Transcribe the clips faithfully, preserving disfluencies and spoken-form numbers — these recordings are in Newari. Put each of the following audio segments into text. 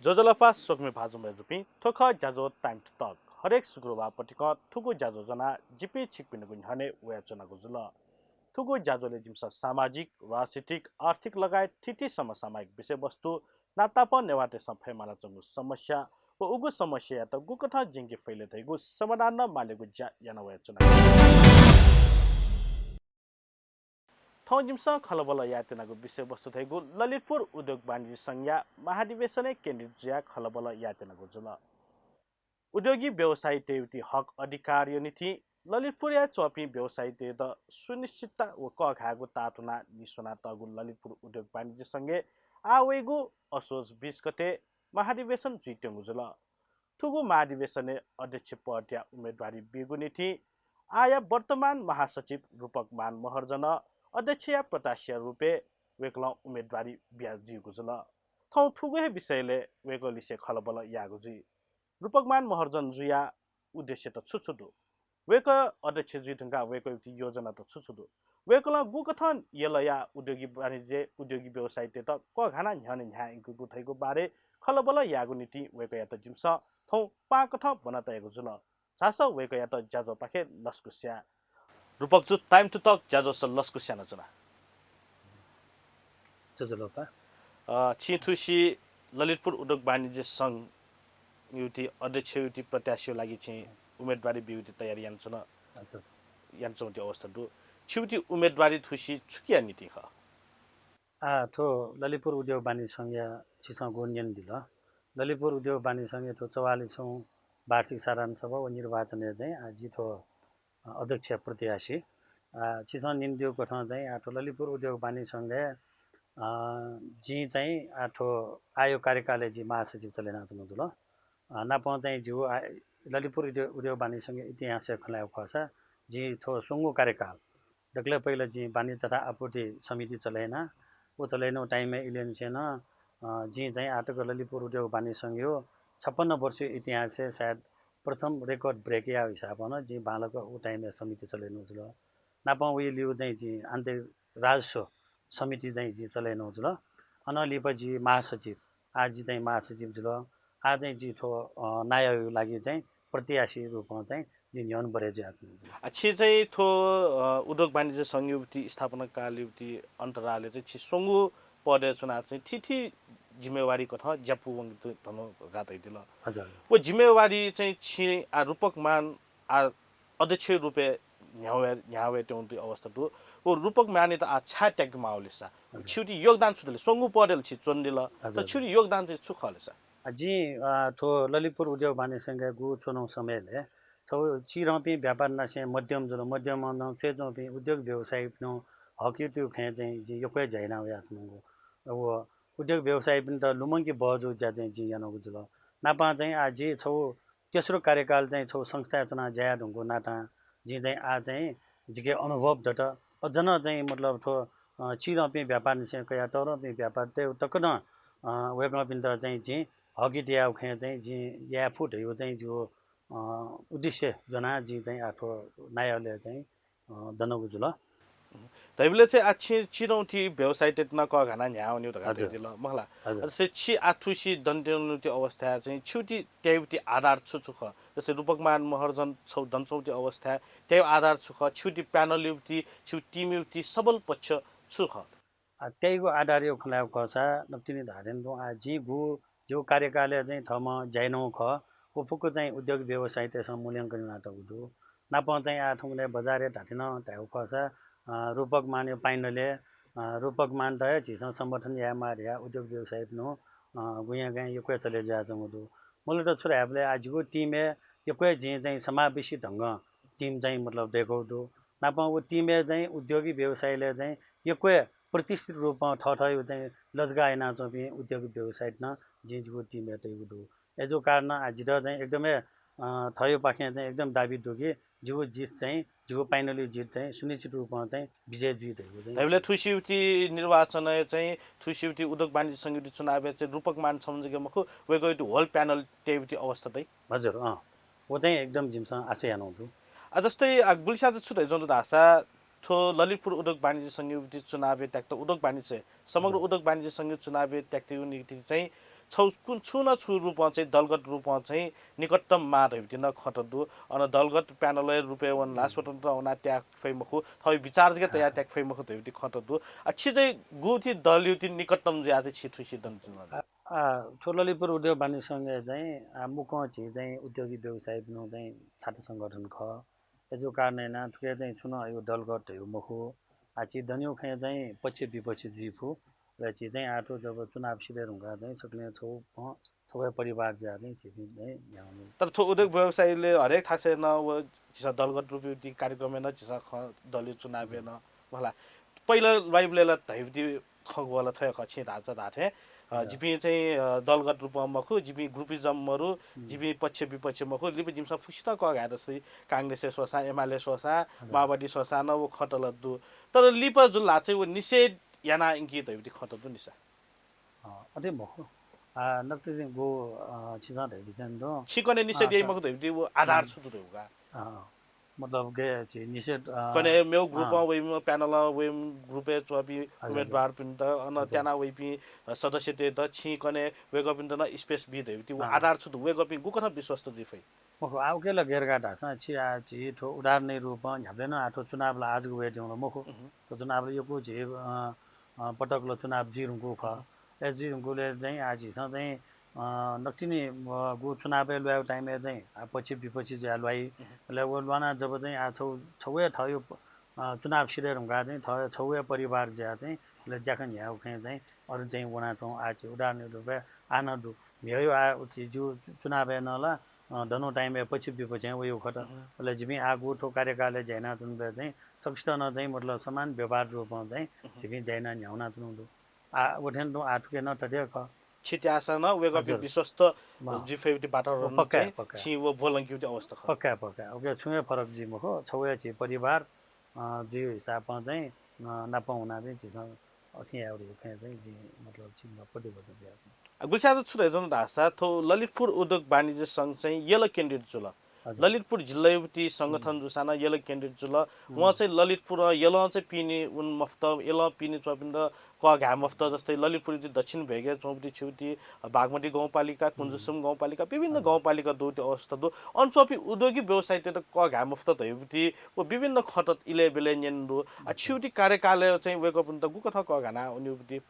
ज्वजलपा स्वकुमि भाजु मय्‌जुपिं, थ्व खः ज्याझ्वः Time to Talk। हरेक शुक्रबार पतिकं थुगु ज्याझ्वः ज्वनाः जिपिं छिकपिनिगु न्ह्यःने वयाच्वनागु जुल। थुगु ज्याझ्वलय् जिमिसं सामाजिक, राजनीतिक, आर्थिक लगायत थीथी समसामयिक विषयवस्तु नापनापं नेवाःतय्‌सं फयेमालाच्वंगु समस्या व उगु समस्यायात गुकथं ज्यंके फइ ले धइगु समाधान नं मालेगु ज्या याना वयाच्वनागु। थौं जिमिसं खँल्हाबल्हा यायेत्यनागु विषयवस्तु धइगु ललितपुर उद्योग वाणिज्य संघया महाधिवेशनय् केन्द्रित जुयाः खँल्हाबल्हा यायेत्यनागु जुल। उद्योगी व्यवसायीतय्‌गु हक अधिकारया निंतिं ललितपुरय् च्वंपिं व्यवसायीतय्‌त सुनिश्चितता व कःघायेगु ताःतुनाः निस्वनातःगु ललितपुर उद्योग वाणिज्य संघय् आः वइगु असोज बीस गते महाधिवेशन जुइत्यंगु जुल। थुगु महाधिवेशनय् अध्यक्ष पदया उम्मेदवारी बीगु निंतिं आःया वर्तमान महासचिव रूपकमान महर्जनं अध्यक्षया प्रत्याशीया रूपय् वय्‌कलं उम्मेदवारी बियादीगु जुल। थौं थुगु हे विषयलय् वय्‌कःलिसे खँल्हाबल्हा याःगु जुइ। रूपकमान महर्जन जुया उद्देश्यत छु छु दु? वय्‌कः अध्यक्ष जुइ धुंकाः वय्‌कःयागु योजनात छु छु दु? वय्‌कलं गुकथं यलया उद्योगी वाणिज्य, उद्योगी व्यवसायीतय्‌त कःघानाः न्ह्यःने न्ह्यायेगु धइगु बारे खँल्हाबल्हा यायेगु निंतिं वय्‌कःयात जिमिसं थौं पाहांकथं ब्वना तयागु जुल। झासँ वय्‌कःयात ज्याझ्वःपाखे लसकुस याये। रूपकजु, Time to Talk ज्याझ्वलय् लसकुस यानाच्वना। ज्वजलपा। अ, छिं थुसी ललितपुर उद्योग वाणिज्य संघयागु अध्यक्षयागु प्रत्याशीया लागि छिं उम्मेदवारी बीगु तयारी यानाच्वन। हजुर। यानाच्वंगु अवस्था दु। छिगु उम्मेदवारी थुसी छुकिया निंतिं खः? आ, थ्व ललितपुर उद्योग वाणिज्य संघया छिसं गु न्यनादिल। ललितपुर उद्योग वाणिज्य संघया थ्व चौवालिसौं वार्षिक साधारण सभा व निर्वाचनय् चाहिँ आ, जि थ्व, अ, अध्यक्ष प्रत्याशी। आ, छिसं न्यनादीगु कथं चाहिँ आ थ्व ललितपुर उद्योग वाणिज्य संघय्, अ, जिं चाहिँ आ थ्व आःयागु कार्यकालय् जि महासचिव चले यानाच्वनागु जुल। अ, नापं चाहिँ जिगु आ, ललितपुर उद्यो-, उद्योग वाणिज्य संघया इतिहासय् खँ ल्हायेगु खःसा जिं थ्व स्वंगू कार्यकाल दकलय् पहिला जिं वाणिज्य तथा आपूर्ति समिति चले याना। व चले यानागु time-य् इलय् निसें नं, अ, जिं चाहिँ आःतक ललितपुर उद्योग वाणिज्य संघया छप्पन्न वर्षया इतिहासय् सायद प्रथम record break याःगु हिसाबं नं जिं बांलाक व time-य् समिति चले यानागु जुल। नापं वयां लिपा चाहिँ जिं आन्तरिक राजस्व समिति चाहिँ जिं चले यानागु जुल। अनं लिपा जि महासचिव, आः जि चाहिँ महासचिव जुल। आः चाहिँ जि थ्व, अ, नायःयागु लागि चाहिँ प्रत्याशी रूपं चाहिँ जि न्ह्यःने बढे जुयाच्वनागु जुल। आ, छि चाहिँ थ्व, अ, उद्योग वाणिज्य संघयागु स्थापना कालयागु अन्तरालय् चाहिँ छि स्वंगू पदय् च्वनाः चाहिँ थीथी जिम्मेवारी कथं ज्या पूवंकेत धुन धकाः धयादिल। हजुर। व जिम्मेवारी चाहिँ छि आ रूपकमान आ अध्यक्ष रूपय् न्ह्यावय्, न्ह्यावय् त्यंगु अवस्था दु। व रूपकमानयात आ छाय् त्याके माःगु ले सा? हजुर। छिगु योगदान छु दु ले? स्वंगू पदय् ला छि च्वनादिल। हजुर। छिगु योगदान चाहिँ छु खः ले सा? आ, जिं, आ, थ्व ललितपुर उद्योग वाणिज्य संघय् गु च्वनागु समयलय् छगू चिधंपिं व्यापारीनासें मध्यम जुल, मध्यमं नं च्वय् च्वंपिं उद्योग व्यवसायीपिनिगु हकयागु खँय् चाहिँ जिं यक्व हे ज्या याना वयाच्वनागु। व उद्योग व्यवसायीपिन्त लुमंके बहःजूगु ज्या चाहिँ जिं यानागु जुल। नापं चाहिँ आ जि छगू तेस्रो कार्यकाल चाहिँ छगू संस्थाय् च्वनाः ज्या याये धुंकूगु नातां जिं चाहिँ आ चाहिँ जिके अनुभव दत। अझ नं चाहिँ मतलब थ्व, अ, चिधंपिं व्यापारीनिसें कयाः तःधंपिं व्यापारीतय् तक नं, अ, वय्कःपिन्त चाहिँ जिं हकयागु खँय् चाहिँ जिं याये फु धइगु चाहिँ जिगु, अ, उद्देश्य ज्वनाः जिं चाहिँ आ थ्व नायःलय् चाहिँ अ, दनागु जुल। धइबलय् चाहिँ आ छिं चिधंगु व्यवसायीतय्त नं कःघानाः न्ह्यावनीगु धकाः हजुर। धयादिल, मखु ला? हजुर। अ, जस्तै छि आ थुसी दनाच्वंगु अवस्थाय् चाहिँ छिगु त्याइगु आधार छु छु खः? जस्तै रूपकमान महर्जन छगू दनाच्वंगु अवस्थाय् त्याइगु आधार छु खः? छिगु panel-यागु, छिगु team-यागु सबल पक्ष छु खः? आ, त्याइगु आधारयागु खँ ल्हायेगु खःसा, न्हापां तिनि धाःथें तुं आ जिं गु, जिगु कार्यकालय् चाहिँ थःम्हं ज्या यानागु खः, व फुक्क चाहिँ उद्योग व्यवसायीतय्सं मूल्यांकन यानातःगु दु। नापं चाहिँ आ थौंकन्हय् बजारय् धाःथें नं धायेगु खःसा, अ, रूपकमानया panel-य्, अ, रूपकमानत हे झीसं समर्थन यायेमाः धयाः उद्योग व्यवसायीपिनिगु, अ, गुँयागँय् यक्व हे चले जुयाच्वंगु दु। मूलतः छु धायेबलय् आ जिगु team-य् यक्व हे जिं चाहिँ समावेशी ढंगं team चाहिँ मतलब दय्कूगु दु। नापं व team-य् चाहिँ उद्योगी व्यवसायीलय् चाहिँ यक्व हे प्रतिष्ठित रूपं थःथःयागु चाहिँ लजगाः यानाच्वंपिं उद्योगी व्यवसायीत नं जिं जिगु team-य् तयागु दु। अय्जूगु कारणं आ जितः चाहिँ एकदम हे, अ, थःगु पाखें चाहिँ एकदम दाबी दु कि जिगु जित चाहिँ, जिगु panel-यागु जित चाहिँ सुनिश्चित रूपं चाहिँ विजय जुइ धइगु चाहिँ। धइबलय् थुसिगु निर्वाचनय् चाहिँ, थुसिगु उद्योग वाणिज्य संघयागु चुनावय् चाहिँ रूपकमान छम्ह जक मखु, वय्कःयागु whole panel त्याइगु अवस्था दइ। हजुर, अँ। व चाहिँ एकदम जिमिसं आशा यानागु दु। आ, जस्तै, आ, गुलिस्यां चाहिँ छु धयाच्वंगु दु धाःसा, थ्व ललितपुर उद्योग वाणिज्य संघयागु चुनावय् त्याकेत उद्योग वाणिज्य, समग्र हजुर। उद्योग वाणिज्य संघयागु चुनावय् त्याकेगु निंतिं चाहिँ छौ कुन छु न छु रूपं चाहिँ दलगत रूपं चाहिँ निकटतम माः धैबुति न खँत दु। अन दलगत panel-या रूपय् वनला स्वतन्त्र वना त्याक फइ मखु, थौ विचार जक तया त्याक फइ मखु धैबुति खँत दु। आ, छि चाहिँ गुथि दलयुति निकटतम जुया चाहिँ छि थुसि दन। आ, थ्व ललितपुर उद्योग वाणिज्य संघय् चाहिँ, आ, मुक्कं झी चाहिँ उद्योगी व्यवसायीपिनु चाहिँ छाता संगठन खः। अय्जु कारणं याना थुके चाहिँ छुं नं अय्गु दलगत धैगु मखु। आ, झी दन्यु खँय् चाहिँ पक्ष विपक्ष जुइ फु। अले झी चाहिँ आः थ्व जब चुनाव सिधये धुंकाः चाहिँ सकलें छौ, अँ, छौ हे परिवार जुया चाहिँ झीपिं चाहिँ न्ह्याउनु। तर थ्व उद्योग व्यवसायीले हरेक थासय् नं व झीसं दलगत रूपयुति कार्यक्रमय् नं झीसं खँ दलयु चुनावय् नं होला। पहिला ल्वाइबलय् ला धैबुति खँ ग्वला थ्व हे खः, छिं धाःचा धाःथें, अ, हजुर। जिपिं चाहिँ, अ, दलगत रूपं मखु, जिपिं groupism मरु, जिपिं पक्ष विपक्ष मखु, लिपा जिमिसं फुक्कसितं कःघाये दसि, कांग्रेसय् स्वःसां, एमाले स्वःसां, हजुर। माओवादी स्वःसां नं व खँत ला दु। तर लिपा जुल ला चाहिँ व निषेध याना इंकी धैबुति खँत दु निसा। अँ, अथे मखु। आ, नकतिनि गु, अ, छिसं धैबुति थें दु। छिकने निषेध अँ, याइ मखु धैबुति व आधार छु दु धैबु का? अँ, मतलब गे झी निषेध, अ, कने मेउ group-अं वइम, panel-अं वइम group-य् च्वंपिं हजुर, हजुर। उम्मेदवारपिन्त, अन हजुर। त्याना वइपिं, अ, सदस्यतय्त छिं कने वय्कःपिन्त नं space बी धैबुति व अँ। आधार छु दु? वय्कःपिं गुकथं विश्वस्त जुइ फइ? मखु, आ, उके ला गैर का धाःसां छि आ, झी थ्व उदाहरणीय रूपं न्ह्याबलें नं आ थ्व चुनाव ला आजक वये द्यंगु ला मखु। थ्व चुनाव ला यक्व झी, अ, अ, पटक ला चुनाव जुइ धुंकूगु खः। अय् जुइ धुंकूबलय् चाहिँ आ झीसं चाहिँ, अ, नकतिनि, अ, गु चुनावय् ल्वायेगु time-य् चाहिँ आ पक्ष विपक्ष जुया ल्वाइ। अले व ल्वाना जब चाहिँ आ छौ, छौ हे थःयु, अ, चुनाव सिधये धुंकाः चाहिँ थः छौ हे परिवार जुया चाहिँ अले ज्याखँ न्ह्यायेगु खँय् चाहिँ अरु चाहिँ वनाच्वं आ झी उदाहरणीय रूपय् आ नं दु। म्हिगः आ झी जिगु चुनावय् नं ला, अ, दन्हु time-य् पक्ष विपक्षं वइगु खत। अले जिपिं आ गु थ्व कार्यकालय् ज्या यानाच्वनाबलय् चाहिँ सकसितं नं चाहिँ मतलब समान व्यवहार रूपं चाहिँ जिपिं ज्या याना न्ह्याउनाच्वनागु दु। आ, व थें तुं आ थुके नं थथे खः। छित्याःसां नं वय्कःपिं हजुर। विश्वस्त म। जुइ फइगु वातावरण पक्का, चाहिँ पक्का। छिं व ब्वलंकेगु अवस्था खः। पक्का, पक्का। उके छुं हे फरक जुइ मखु। छौ हे झी परिवार, अ, जुइ हिसाबं चाहिँ, अ, नापं हुना चाहिँ झीसं अथे याये खँय् चाहिँ जिं मतलब छिं प्रतिबद्धता बियाच्वना। अ, गुलिस्यां छु धयाच्वना धाःसा थ्व ललितपुर उद्योग वाणिज्य संघ चाहिँ यल केन्द्रित जुल। हजुर। ललितपुर जिल्लायुति संगठन जूसां नं यल केन्द्रित जुल। वं चाहिँ ललितपुरं यलं चाहिँ पिने वने मफुत, यलं पिने च्वंपिन्त कःघाये मफुत। जस्तै ललितपुरयुति दक्षिण भेगय् च्वंपिं छिउति बागमती गाउँपालिका, कुञ्जसुम गाउँपालिका, विभिन्न गाउँपालिका दुति अवस्था दु। अन च्वंपिं उद्योगी व्यवसायीतय्त कःघाये मफुत धयुति व विभिन्न खँत इलय् ब्यलय् न्यने दु। आ, छिउति कार्यकालय् चाहिँ वय्कःपिन्त गुकथं कःघाना वनेगुति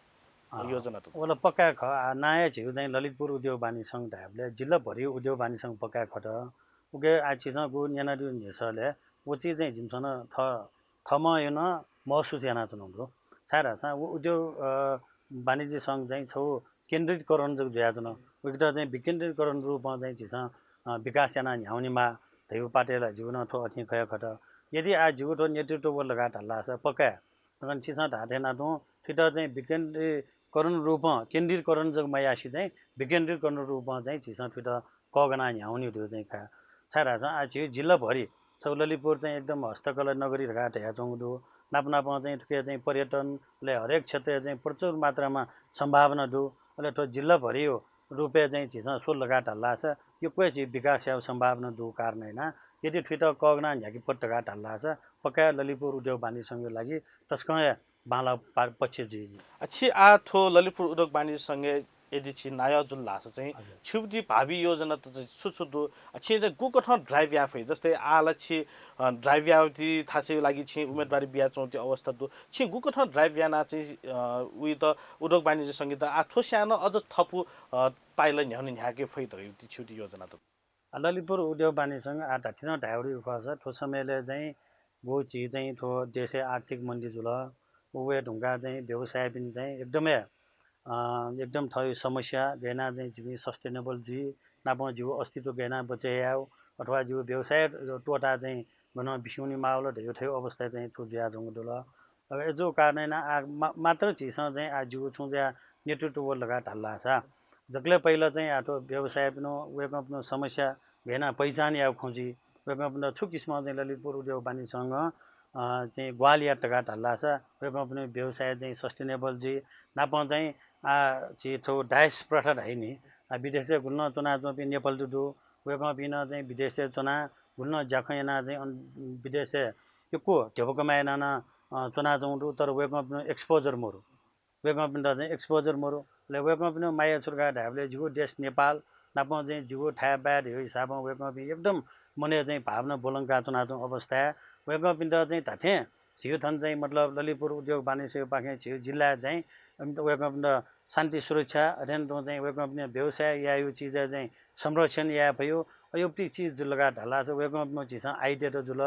अँ, योजना दु? व ला पक्का खः। आ, नां हे झीगु चाहिँ ललितपुर उद्योग वाणिज्य संघ धायेबलय् जिल्लाभरि उद्योग वाणिज्य संघ पक्का खत। उके आ छिसं गु न्यनादीगु न्ह्यसःलय् व चिज चाहिँ जिमिसं नं थ-, थःम्हं हे नं महसुस यानाच्वनागु दु। छाय्धाःसा व उद्योग, अ, वाणिज्य संघ चाहिँ छौ केन्द्रीकरण जक जुयाच्वन। उकित चाहिँ विकेन्द्रीकरण रूपं चाहिँ झीसं, अ, विकास याना न्ह्यावनेमाः धइगु पाटय् ला जिगु नं थ्व अथें खया खत। यदि आ जिगु थ्व नेतृत्व व लगातार धाल धाःसा पक्का नकन छिसं धाःथें याना तुं थुइत चाहिँ विकेन्द्रीकरण रूपं, केन्द्रीकरण जक मयासें चाहिँ विकेन्द्रीकरण रूपं चाहिँ झीसं थुइत कःघाना न्ह्यावने धइगु चाहिँ खः। छाय्धाःसा आ झी जिल्लाभरि छगू ललितपुर चाहिँ एकदम हस्तकला नगरी धकाः धयाच्वंगु दु। नाप नापं चाहिँ थुके चाहिँ पर्यटनलय् हरेक क्षेत्रय् चाहिँ प्रचुर मात्रामा सम्भावना दु। अले थ्व जिल्लाभरि रूपय् चाहिँ झीसं स्वल धकाः धाल धाःसा यक्व हे झी विकास यायेगु सम्भावना दु। कारण याना यदि थुइत कःघाना न्ह्याके फत धकाः धाल धाःसा पक्का ललितपुर उद्योग वाणिज्य संघया लागि तसकं हे बांलाःगु पा-, पक्ष जुइ। आ, छि आ थ्व ललितपुर उद्योग वाणिज्य संघय् यदि छि नायः जुल धाःसा चाहिँ हजुर। छिउति भावी योजना त चाहिँ छु छु दु? आ, छिं चाहिँ गुकथं drive याये फइ? जस्तै आ ला छि, अ, drive याउति थासय् लागि छिं उम्मेदवारी बियाच्वंति अवस्था दु। छिं गुकथं drive याना चाहिँ, अ, उइत उद्योग वाणिज्य संघइत आ थ्व स्यां नं अझ थपु, अ, पाइला न्ह्याउने न्ह्याके फइ धइउति छिउति योजना दु? आ, ललितपुर उद्योग वाणिज्य संघ आ धात्थें नं धायेगु खःसा थ्व समयलय् चाहिँ गु झी चाहिँ थ्व देशय् आर्थिक मन्दी जुल। व वये धुंकाः चाहिँ व्यवसायीपिं चाहिँ एकदमै, अ, एकदम थःगु समस्या गय् याना चाहिँ जिपिं sustainable जुइ, नापं जिगु अस्तित्व गय् याना बचय् यायेगु अथवा जिगु व्यवसाय त्वःता चाहिँ गनं बिस्युं वनेमाः वल धइगु थ्व अवस्था चाहिँ थ्व जुयाच्वंगु दु ल। अ, अय्जूगु कारणं याना आ मा-, मात्र झीसं चाहिँ आ जिगु छुं चाहिँ आ नेतृत्व वल धकाः धाल धाःसा जकलय् पहिला चाहिँ आ थ्व व्यवसायीपिनु वय्कःपिनु समस्या गय् याना पहिचान यायेगु खँ जुइ, वय्कःपिन्त छु किसिमं चाहिँ ललितपुर उद्योग वाणिज्य संघं, अ, चाहिँ ग्वाहालि यात धकाः धाल धाःसा वय्कःपिनि व्यवसाय चाहिँ sustainable जुइ। नापं चाहिँ आ झी छगू diaspora प्रथा धाइ नि, आ विदेशय् गुलि नं च्वनाच्वंपिं नेपालीत दु, वय्कःपिं नं चाहिँ विदेशय् च्वनाः गुलि नं ज्याखँ यानाः चाहिँ अन विदेशय् यक्व ध्यबा कमाय् यानाः नं, अ, च्वनाच्वंगु दु, तर वय्कःपिनि exposure मरु। वय्कःपिन्त चाहिँ exposure मरु। अले वय्कःपिनिगु माया छु धकाः धायेबलय् जिगु देश नेपाल नापं चाहिँ जिगु थाय् बाय् धयागु हिसाबं वय्कःपिं एकदम मनय् चाहिँ भावना ब्वलंका च्वनाच्वंगु अवस्थाय् वय्कःपिन्त चाहिँ धात्थें झीगु थन चाहिँ मतलब ललितपुर उद्योग वाणिज्यपाखें झीगु जिल्लाय् चाहिँ वय्कःपिन्त शान्ति सुरक्षा अथें तुं चाहिँ वय्कःपिनिगु व्यवसाय यायेगु चिजय् चाहिँ संरक्षण याये फइगु अयुपति चिज जुल धकाः धाःसा वय्कःपिनिगु झीसं आइडियात जुल,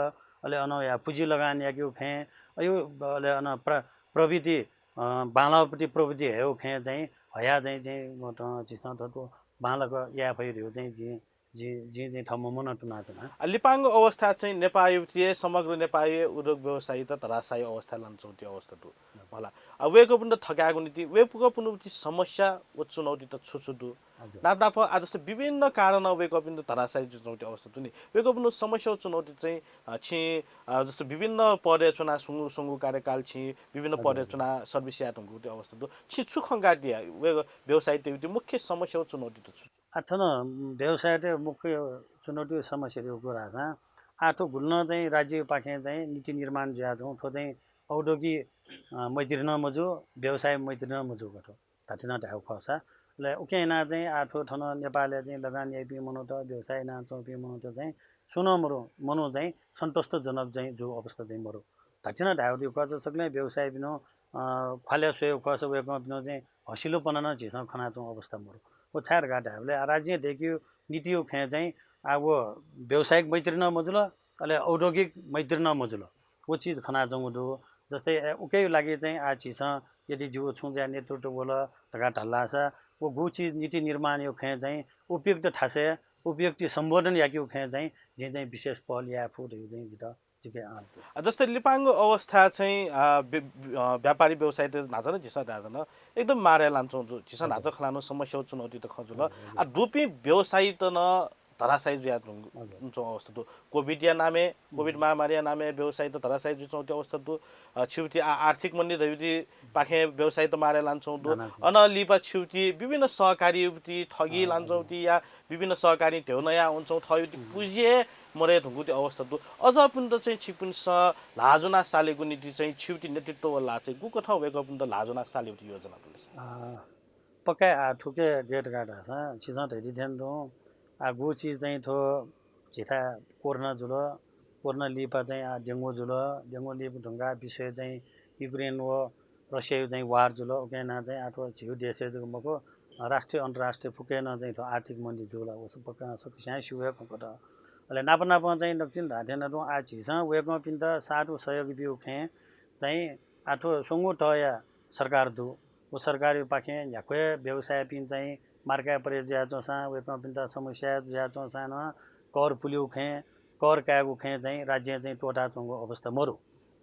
अले अन या पुँजी लगान याकेगु खँय् अयु अले अन प्र-, प्रविधि अ, बांलाःपति प्रविधि हयेगु खँय् चाहिँ हया चाहिँ चाहिँ म त झीसं थःत बांलाक याये फइ धयागु चाहिँ जिं जिं जिं चाहिँ थःम्हं मनं तुनाच्वना। अ, लिपांगु अवस्था चाहिँ नेपाःयागु समग्र नेपाःया उद्योग व्यवसायत धराशायी अवस्थाय् लानाच्वंगु अवस्था दु। हजुर। होला। अ, वय्कःपिन्त थकायेगु निंतिं वय्कःपिनिगु समस्या व चुनौतीत छु छु दु? हजुर। नाप नाप आ जस्तै विभिन्न कारणं वय्कःपिन्त धराशायी जुयाच्वंगु अवस्था दु नि। वय्कःपिनिगु समस्या व चुनौती चाहिँ, अ, छिं, अ, जस्तै विभिन्न पदय् च्वना स्वंगु, स्वंगु कार्यकाल छिं विभिन्न हजुर, पदय् हजुर। च्वना service याये धुंकूगु अवस्था दु। छिं छु खंका दिया? वय्-, व्यवसायीतय्गु मुख्य समस्या व चुनौती त छु? आ, थन, उम्, व्यवसायीतय् मुख्य चुनौती व समस्या धयागु धाःसा आ थ्व गुलिं नं चाहिँ राज्यपाखें चाहिँ नीति निर्माण जुयाच्वंगु थ्व चाहिँ औद्योगिक, अ, मैत्री नं मजू, व्यवसाय मैत्री नं मजूगु थ्व। धात्थें नं धायेगु खःसा। अले उकिं यानाः चाहिँ आ थ्व थन नेपालय् चाहिँ लगान याइपिं मनूत, व्यवसाय यानाच्वंपिं मनूत चाहिँ सुं नं मरु-, मनू चाहिँ सन्तुष्टजनक चाहिँ जूगु अवस्था चाहिँ मरु। धात्थें नं धायेगु खःसा सकलें व्यवसायीपिनिगु, अ, ख्वालय् स्वयेगु खःसा वय्कःपिनिगु चाहिँ हँसिलोपना नं झीसं खनाच्वंगु अवस्था मरु। व छाय् धकाः धायेबलय् आ राज्यं दय्केगु नीतिया खँय् चाहिँ आ व व्यावसायिक मैत्री नं मजुल, अले औद्योगिक मैत्री नं मजुल। व चिज खनाच्वंगु दु। जस्तै, ए, उकिया लागि चाहिँ आ झीसं यदि जिगु छुं ज्या नेतृत्व वल धकाः धाल धाःसा व गु चिज नीति निर्माणया खँय् चाहिँ उपयुक्त थासय् उपयुक्त सम्बोधन याकेगु खँय् चाहिँ जिं चाहिँ विशेष पहल याये फु धइगु चाहिँ जितः, जिके आँट दु। अ, जस्तै लिपांगु अवस्था चाहिँ, अ, व्य-, व्य-, अ, व्यापारी व्यवसायीत न्हाचः नं झीसं धायेधुन, एकदम मारय् लानाच्वंगु दु। झीसं हजुर। न्हाचः खँ ल्हानागु समस्या व चुनौतीत खँ जुल। हजुर, हजुर। आ, दुपिं व्यवसायीत नं धराशायी जुया च्वंगु, हजुर। च्वंगु अवस्था दु। COVID-या नामय्, COVID उम्। महामारीया नामय् व्यवसायीत धराशायी जुयाच्वंगु अवस्था दु। अ, छिउति आ-, आर्थिक मन्दी धइउति पाखें व्यवसायीत मारय् लानाच्वंगु दु। लानाच्वंगु। अन लिपा छिउति विभिन्न सहकारीउति ठगी अँ, लानाच्वंगु हजुर। या विभिन्न सहकारी ध्यबा नया वंच्वंगु थःउति उम्। पुँजी हे मदये धुंकूति अवस्था दु। अझ पिन्त चाहिँ छिकपिन्सं ल्हाः ज्वनाः सालेगु निंतिं चाहिँ छिउति नेतृत्व वल धाःसा चाहिँ गुकथं वय्कःपिन्त ल्हाः ज्वनाः सालेगु योजना पिन्सं? अ, पक्का आ थुके गय् धकाः धाःसा छिसं धयादी थें तुं आ गु चिज चाहिँ थ्व झीथाय् कोरोना जुल, कोरोना लिपा चाहिँ आ डेंगू जुल, डेंगू लिपा धुंकाः विश्वय् चाहिँ युक्रेन व रसियाया चाहिँ war जुल। उकिं यानाः चाहिँ आ थ्व झीगु देशय् जक मखु, अ, राष्ट्रिय अन्तर्राष्ट्रिय फुक्कय् नं चाहिँ थ्व आर्थिक मन्दी जुल। व सक-, पक्का सकसियां स्यू हे खंकत। अले नाप नापं चाहिँ नकतिनि धाःथें तुं आ झीसं वय्कःपिन्त साथ व सहयोग बीगु खँय् चाहिँ आ थ्व स्वंगू तहया सरकार दु। व सरकारपाखें न्ह्याक्व हे व्यवसायीपिं चाहिँ मार्काय् परे जुयाच्वंसां, वय्कःपिन्त समस्या जुयाच्वंसां नं कर पुलेगु खँय्, कर कायेगु खँय् चाहिँ राज्यं चाहिँ त्वःताच्वंगु अवस्था मरु।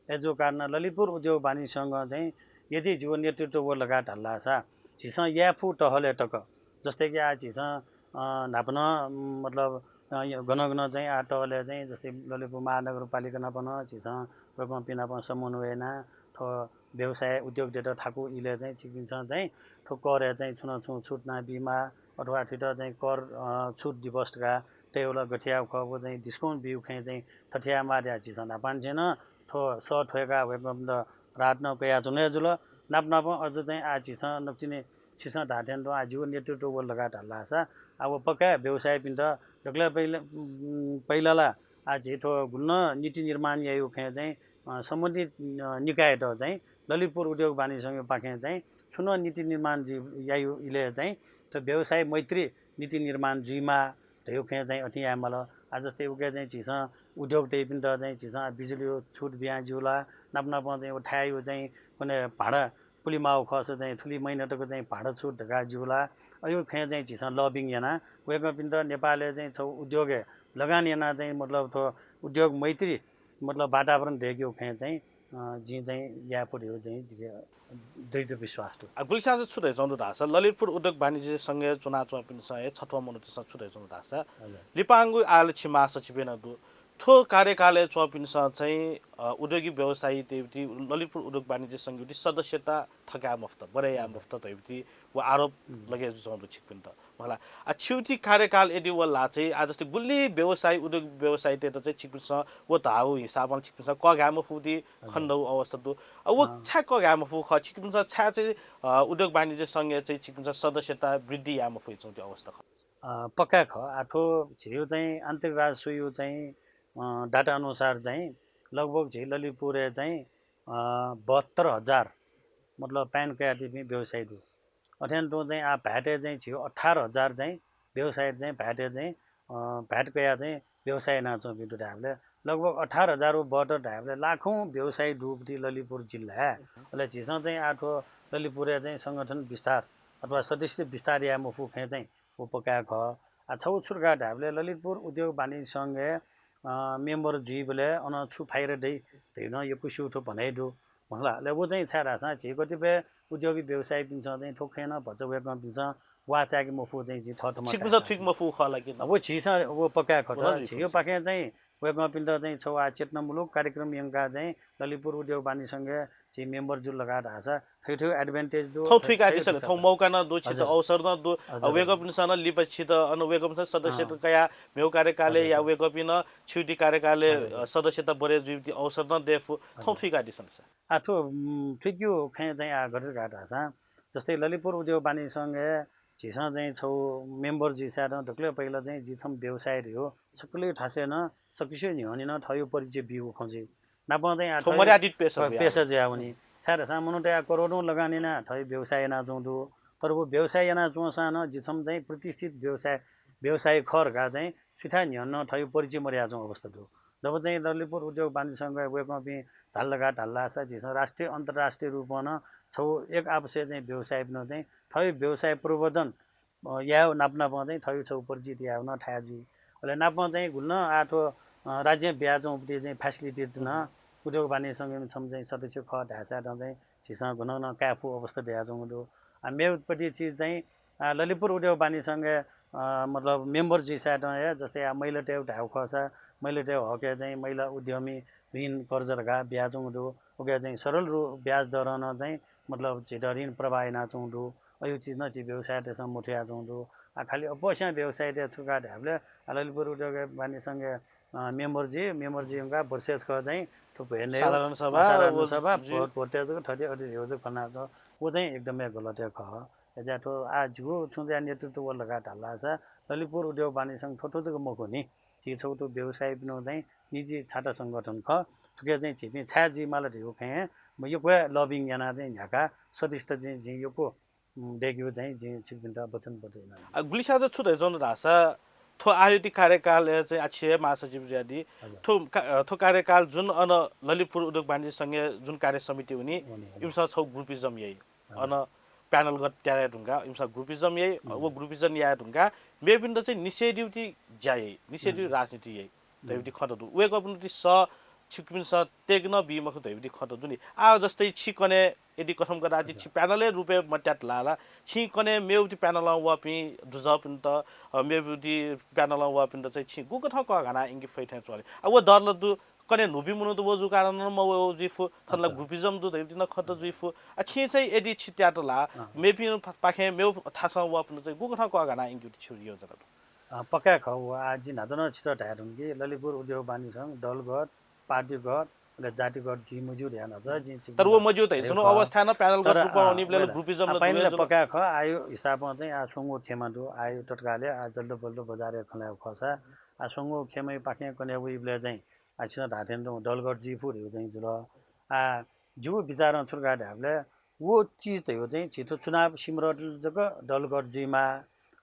अय्जूगु कारणं ललितपुर उद्योग वाणिज्य संघं चाहिँ यदि जिगु नेतृत्व वल धकाः धाल धाःसा झीसं याये फु तहलय् तक, जस्तै कि आ झीसं, अ, न्हापा नं, मतलब, अ, गन गन चाहिँ आ तहलय् चाहिँ जस्तै ललितपुर महानगरपालिका नाप नं झीसं वय्कःपिं नाप समन्वय यानाः थ्व व्यवसाय उद्योगतय्त थाकु इलय् चाहिँ छिकपिन्सं चाहिँ थ्व करय् चाहिँ छुं न छुं छुट याना बीमाः अथवा थुइत चाहिँ कर, अ, छुट दिवस धकाः तये वल गथे याःगु खः व चाहिँ discount बीगु खँय् चाहिँ थथे यायेमाः धयाः झीसं न्हापांनिसें नं थ्व सः थ्वय्काः वय्कःपिन्त राहत नं कयाच्वने जुल। नाप नापं अझ चाहिँ आ झीसं नकतिनि छिसं धाःथें तुं आ जिगु नेतृत्व वल धकाः धाल धाःसा आ व पक्का व्यवसायीपिन्त दकलय् पहिला, उम्, पहिला ला आ झी थ्व गुलिं नं नीति निर्माण याइगु खँय् चाहिँ, अ, सम्बन्धित, अ, निकायत चाहिँ ललितपुर उद्योग वाणिज्य संघपाखें चाहिँ छुं नं नीति निर्माण जुइ-, याइगु इलय् चाहिँ थ्व व्यवसाय मैत्री नीति निर्माण जुइमाः धइगु खँय् चाहिँ अथे यायेमाल। आ जस्तै उके चाहिँ झीसं उद्योगतय्पिन्त चाहिँ झीसं बिजुलीया छुट बियां ज्यू ला, नाप नापं चाहिँ व थाय्या चाहिँ कुने भाडा पुलेमाःगु खःसा चाहिँ थुलि महिना तक चाहिँ भाडा छुट धकाः ज्यू ला, अय् खँय् चाहिँ झीसं lobbying यानाः वय्कःपिन्त नेपालय् चाहिँ छगू उद्योगय् लगान यानाः चाहिँ मतलब थ्व उद्योग मैत्री मतलब वातावरण दयेकेगु खँय् चाहिँ, अ, जिं चाहिँ याये फु धइगु चाहिँ जिके दृढ विश्वास दु। आ, गुलिस्यां चाहिँ छु धयाच्वंगु दु धाःसा ललितपुर उद्योग वाणिज्य संघय् च्वनाच्वंपिन्सं हे छत्वः मनूतय्सं छु धयाच्वंगु दु धाःसा हजुर। लिपांगु आः ला छि महासचिवय् नं दु। थ्व कार्यकालय् च्वंपिन्सं चाहिँ, अ, उद्योगी व्यवसायीतय्ति ललितपुर उद्योग वाणिज्य संघय्ति सदस्यता थकाये मफुत, बढे याये हजुर। मफुत धइति व आरोप उम्। लगे जुयाच्वंगु दु छिकपिन्त। मला। आ, छिगु ति कार्यकाल यदि वल ला चाहिँ, आ, जस्तै गुलि व्यवसायी, उद्योग व्यवसायीतय्त चाहिँ छिकपिन्सं व धाःगु हिसाबं छिकपिन्सं कःघाये मफुगु ति खनेदु अवस्था दु। आ, व छाय् कःघाये मफुगु खः? छिकपिन्सं छाय् चाहिँ, अ, उद्योग वाणिज्य संघय् चाहिँ छिकपिन्सं सदस्यता वृद्धि याये मफुइच्वंगु ति अवस्था खः? अ, पक्का खः। आ, थ्व झीगु चाहिँ आन्तरिक राजस्वया चाहिँ, अ, data अनुसार चाहिँ लगभग झी ललितपुरय् चाहिँ, अ, बहत्तर हजार, मतलब, PAN कयादीपिं व्यवसायी दु। अथें तुं चाहिँ आ भाय्‌तय् चाहिँ झीगु अठार हजार चाहिँ व्यवसायी चाहिँ भाय्‌तय् चाहिँ, अ, भाय् कयाः चाहिँ व्यवसाय यानाच्वंपिं दु धायेबलय् लगभग अठार हजार व बहत्तर धायेबलय् लाखौं व्यवसायी दुगु ति ललितपुर जिल्लाय्। अले झीसं चाहिँ आ थ्व ललितपुरय् चाहिँ संगठन विस्तार अथवा सदस्यता विस्तार याये मफु खँय् चाहिँ व पक्का खः। आ, छगू छु धकाः धायेबलय् ललितपुर उद्योग वाणिज्य संघय्, अ, member जुइबलय् अन छु फाइदा दइ धइगु नं यक्वसिगु थ्व भनाइ दु। मला, अले व चाहिँ छाय् धाःसा झी कतिपय उद्योगी व्यवसायीपिन्सं चाहिँ थ्व खँय् नं भचा वय्कःपिन्सं ग्वाः चाय्‌के मफु चाहिँ झी थःथम्हं छिकपिन्सं धायेका थुइके छौँ। मफु खः ला कि? अब व झीसं व पक्का खः। व नं झीगु जुइफु। पाखें चाहिँ वय्कःपिन्त चाहिँ छगू आ चेतना मुलुक कार्यक्रम यंकाः चाहिँ ललितपुर उद्योग वाणिज्य संघय् झी member जुल धकाः धाःसा थ्व थ्व advantage दु, थौं थ्व थुइकादिसँ नि, थ्व थौं मौका नं दु, छित अवसर नं दु। अ, वय्कःपिन्सं नं लिपा छित अन वय्कःपिन्सं सदस्यता कयाः मेगु कार्यकालय् या वय्कःपिं नं छिगु ति कार्यकालय्, अ, सदस्यता बढे जुइगु ति अवसर नं दयेफु। थौं थुइकादिसँ नि सर। आ, थ्व, उम्, थुइकेगु खँय् चाहिँ आ गथे धकाः धाःसा, जस्तै ललितपुर उद्योग वाणिज्य संघय् झीसं चाहिँ छगू member जुइसाय्‌तं दकलय् पहिला चाहिँ जि छम्ह व्यवसायी धइगु सकलें थासय् नं सकसिया न्ह्यःने नं थःगु परिचय बीगु खँ जुइ। नापं चाहिँ आ थ्व थःगु मर्यादित पेसा प-, जुयावनी। पेसा जुयावनी। छाय् धाःसा मनूतय् आ करोडौं लगानी यानाः थःगु व्यवसाय यानाच्वंगु दु। तर व व्यवसाय यानाच्वंसां नं जि छम्ह चाहिँ प्रतिष्ठित व्यवसाय, व्यवसायी खः धकाः चाहिँ सुथाय् न्ह्यःने नं थःगु परिचय मदयाच्वंगु अवस्था दु। जब चाहिँ ललितपुर उद्योग वाणिज्य संघय् वय्कःपिं झाल धकाः धाल धाःसा झीसं राष्ट्रिय अन्तर्राष्ट्रिय रूपं नं छगू एक आपसय् चाहिँ व्यवसायीपिन्त चाहिँ थःगु व्यवसाय प्रवर्धन, अ, यायेगु नाप नापं चाहिँ थःगु छगू परिचित यायेगु नं थाय् जुइ। अले नापं चाहिँ गुलि नं आ थ्व, अ, राज्यं बियाच्वंगु चाहिँ facility नं उद्योग वाणिज्य संघय् छम्ह चाहिँ सदस्य खः धाःसाय्‌तं चाहिँ झीसं गुलि नं कायेफु अवस्था दयाच्वंगु दु। आ, मेगु पति चिज चाहिँ, आ, ललितपुर उद्योग वाणिज्य संघय्, अ, मतलब member जुइसाय्‌तं हे जस्तै आ महिलातय्‌गु धायेगु खःसा महिलातय्‌गु हकय् चाहिँ महिला उद्यमी ऋण कर्जा धकाः बियाच्वंगु दु। उकिया चाहिँ सरल रु-, ब्याज दरं नं चाहिँ मतलब झीत ऋण प्रवाह यानाच्वंगु दु। अय् चिज नं झी व्यवसायीतय्‌सं मथुयाच्वंगु दु। आ, खालि अप्वःस्यां व्यवसायीतय् छु धकाः धायेबलय् आ ललितपुर उद्योग वाणिज्य संघय्, अ, member जुइ, member जुइ धुंकाः वर्षय् कः चाहिँ थ्व भेने साधारण सभा, अ, साधारण व सभा, जुइ। भोट, भोट तय् जक थथे अथे ध्यबा जक खनाच्वं। व चाहिँ एकदमै गलत हे खः। अय्‌जुयाः थ्व आ जिगु छुं चाहिँ नेतृत्व वल धकाः धाल धाःसा ललितपुर उद्योग वाणिज्य संघ थ्व थ्व जक मखु नि। झी छगू थ्व व्यवसायीपिनिगु चाहिँ निजी छाता संगठन खः। थुके चाहिँ झीपिं छाय् जुइमाल धइगु खँय् म यक्व हे lobbying यानाः चाहिँ न्ह्याकाः सदस्यता चाहिँ जिं यक्व, उम्, दय्‌केगु चाहिँ जिं छिकपिन्त वचनबद्ध याना। आ, गुलिस्यां चाहिँ छु धयाच्वंगु धाःसा थ्व आः ति कार्यकालय् चाहिँ आ छि हे महासचिव जुयादी। हजुर। थ्व का-, अ, थ्व कार्यकाल जुन अन ललितपुर उद्योग वाणिज्य संघय् जुन कार्य समिति वनी, वनी, हजुर। इमिसं छगू groupism याइ। हजुर। अन panel गत तयार याये धुंकाः इमिसं groupism याइ, हम्म। व groupism याये धुंकाः मेपिन्त चाहिँ निषेध याइगु ति ज्या याइ, निषेध याइगु हम्म। राजनीति याइ धइगु ति हम्म। खँ त दु। वय्‌कःपिन्त ति सः छिकपिन्सं तय्‌के नं बी मखु धइगु ति खँ त दु नि। आः जस्तै छि कन्हय् यदि कथं कदाचित अच्छा। छि panel-य् रूपय् मत्यात ला ला, छिं कन्हय् मेगु ति panel-ं वःपिं दुजःपिन्त, अ, मेगु ति panel-ं वःपिन्त चाहिँ छिं गुकथं कःघानाः यंके फइ थें च्वं ले? आ, व डर ला दु, कन्हय् न्हूपिं मनूत व जूगु कारणं नं मवय् जुइफु, थन ला अच्छा। groupism दु धइगु ति नं खँ त हम्म। जुइफु। आ, छिं चाहिँ यदि छि त्यात ला, अँ। मेपिं पा-, पाखें मेगु थासं वःपिन्त चाहिँ गुकथं कःघानाः यंकेगु ति छिगु योजना दु? अँ, पक्का खः। व आः जिं न्हाचः नं छितः धयाधुन कि ललितपुर उद्योग वाणिज्य संघ दलगत, पार्टीगत, अले जातिगत जुइ मज्यू धयाः न्हाचः जिं छिकपिन्त तर व मज्यू धयाच्वंगु अवस्थाय् नं panel-गत रूपं वनीबलय् ला groupism ला दुवय् जुल। पक्का खः। आः यो हिसाबं चाहिँ आः स्वंगू खेमा दु। आः यो तत्कालय् आः जल्दोबल्दो बजारय् खँ ल्हायेगु खःसा आः स्वंगू खेमाया पाखें कन्हय् वइबलय् चाहिँ आः छिं धाःथें तुं दलगत जुइफु धइगु चाहिँ जुल। आः जिगु बिचारं छु धकाः धायेबलय् व चिज धइगु चाहिँ झी थ्व चुनाव सिमरतले जक दलगत जुइमाः।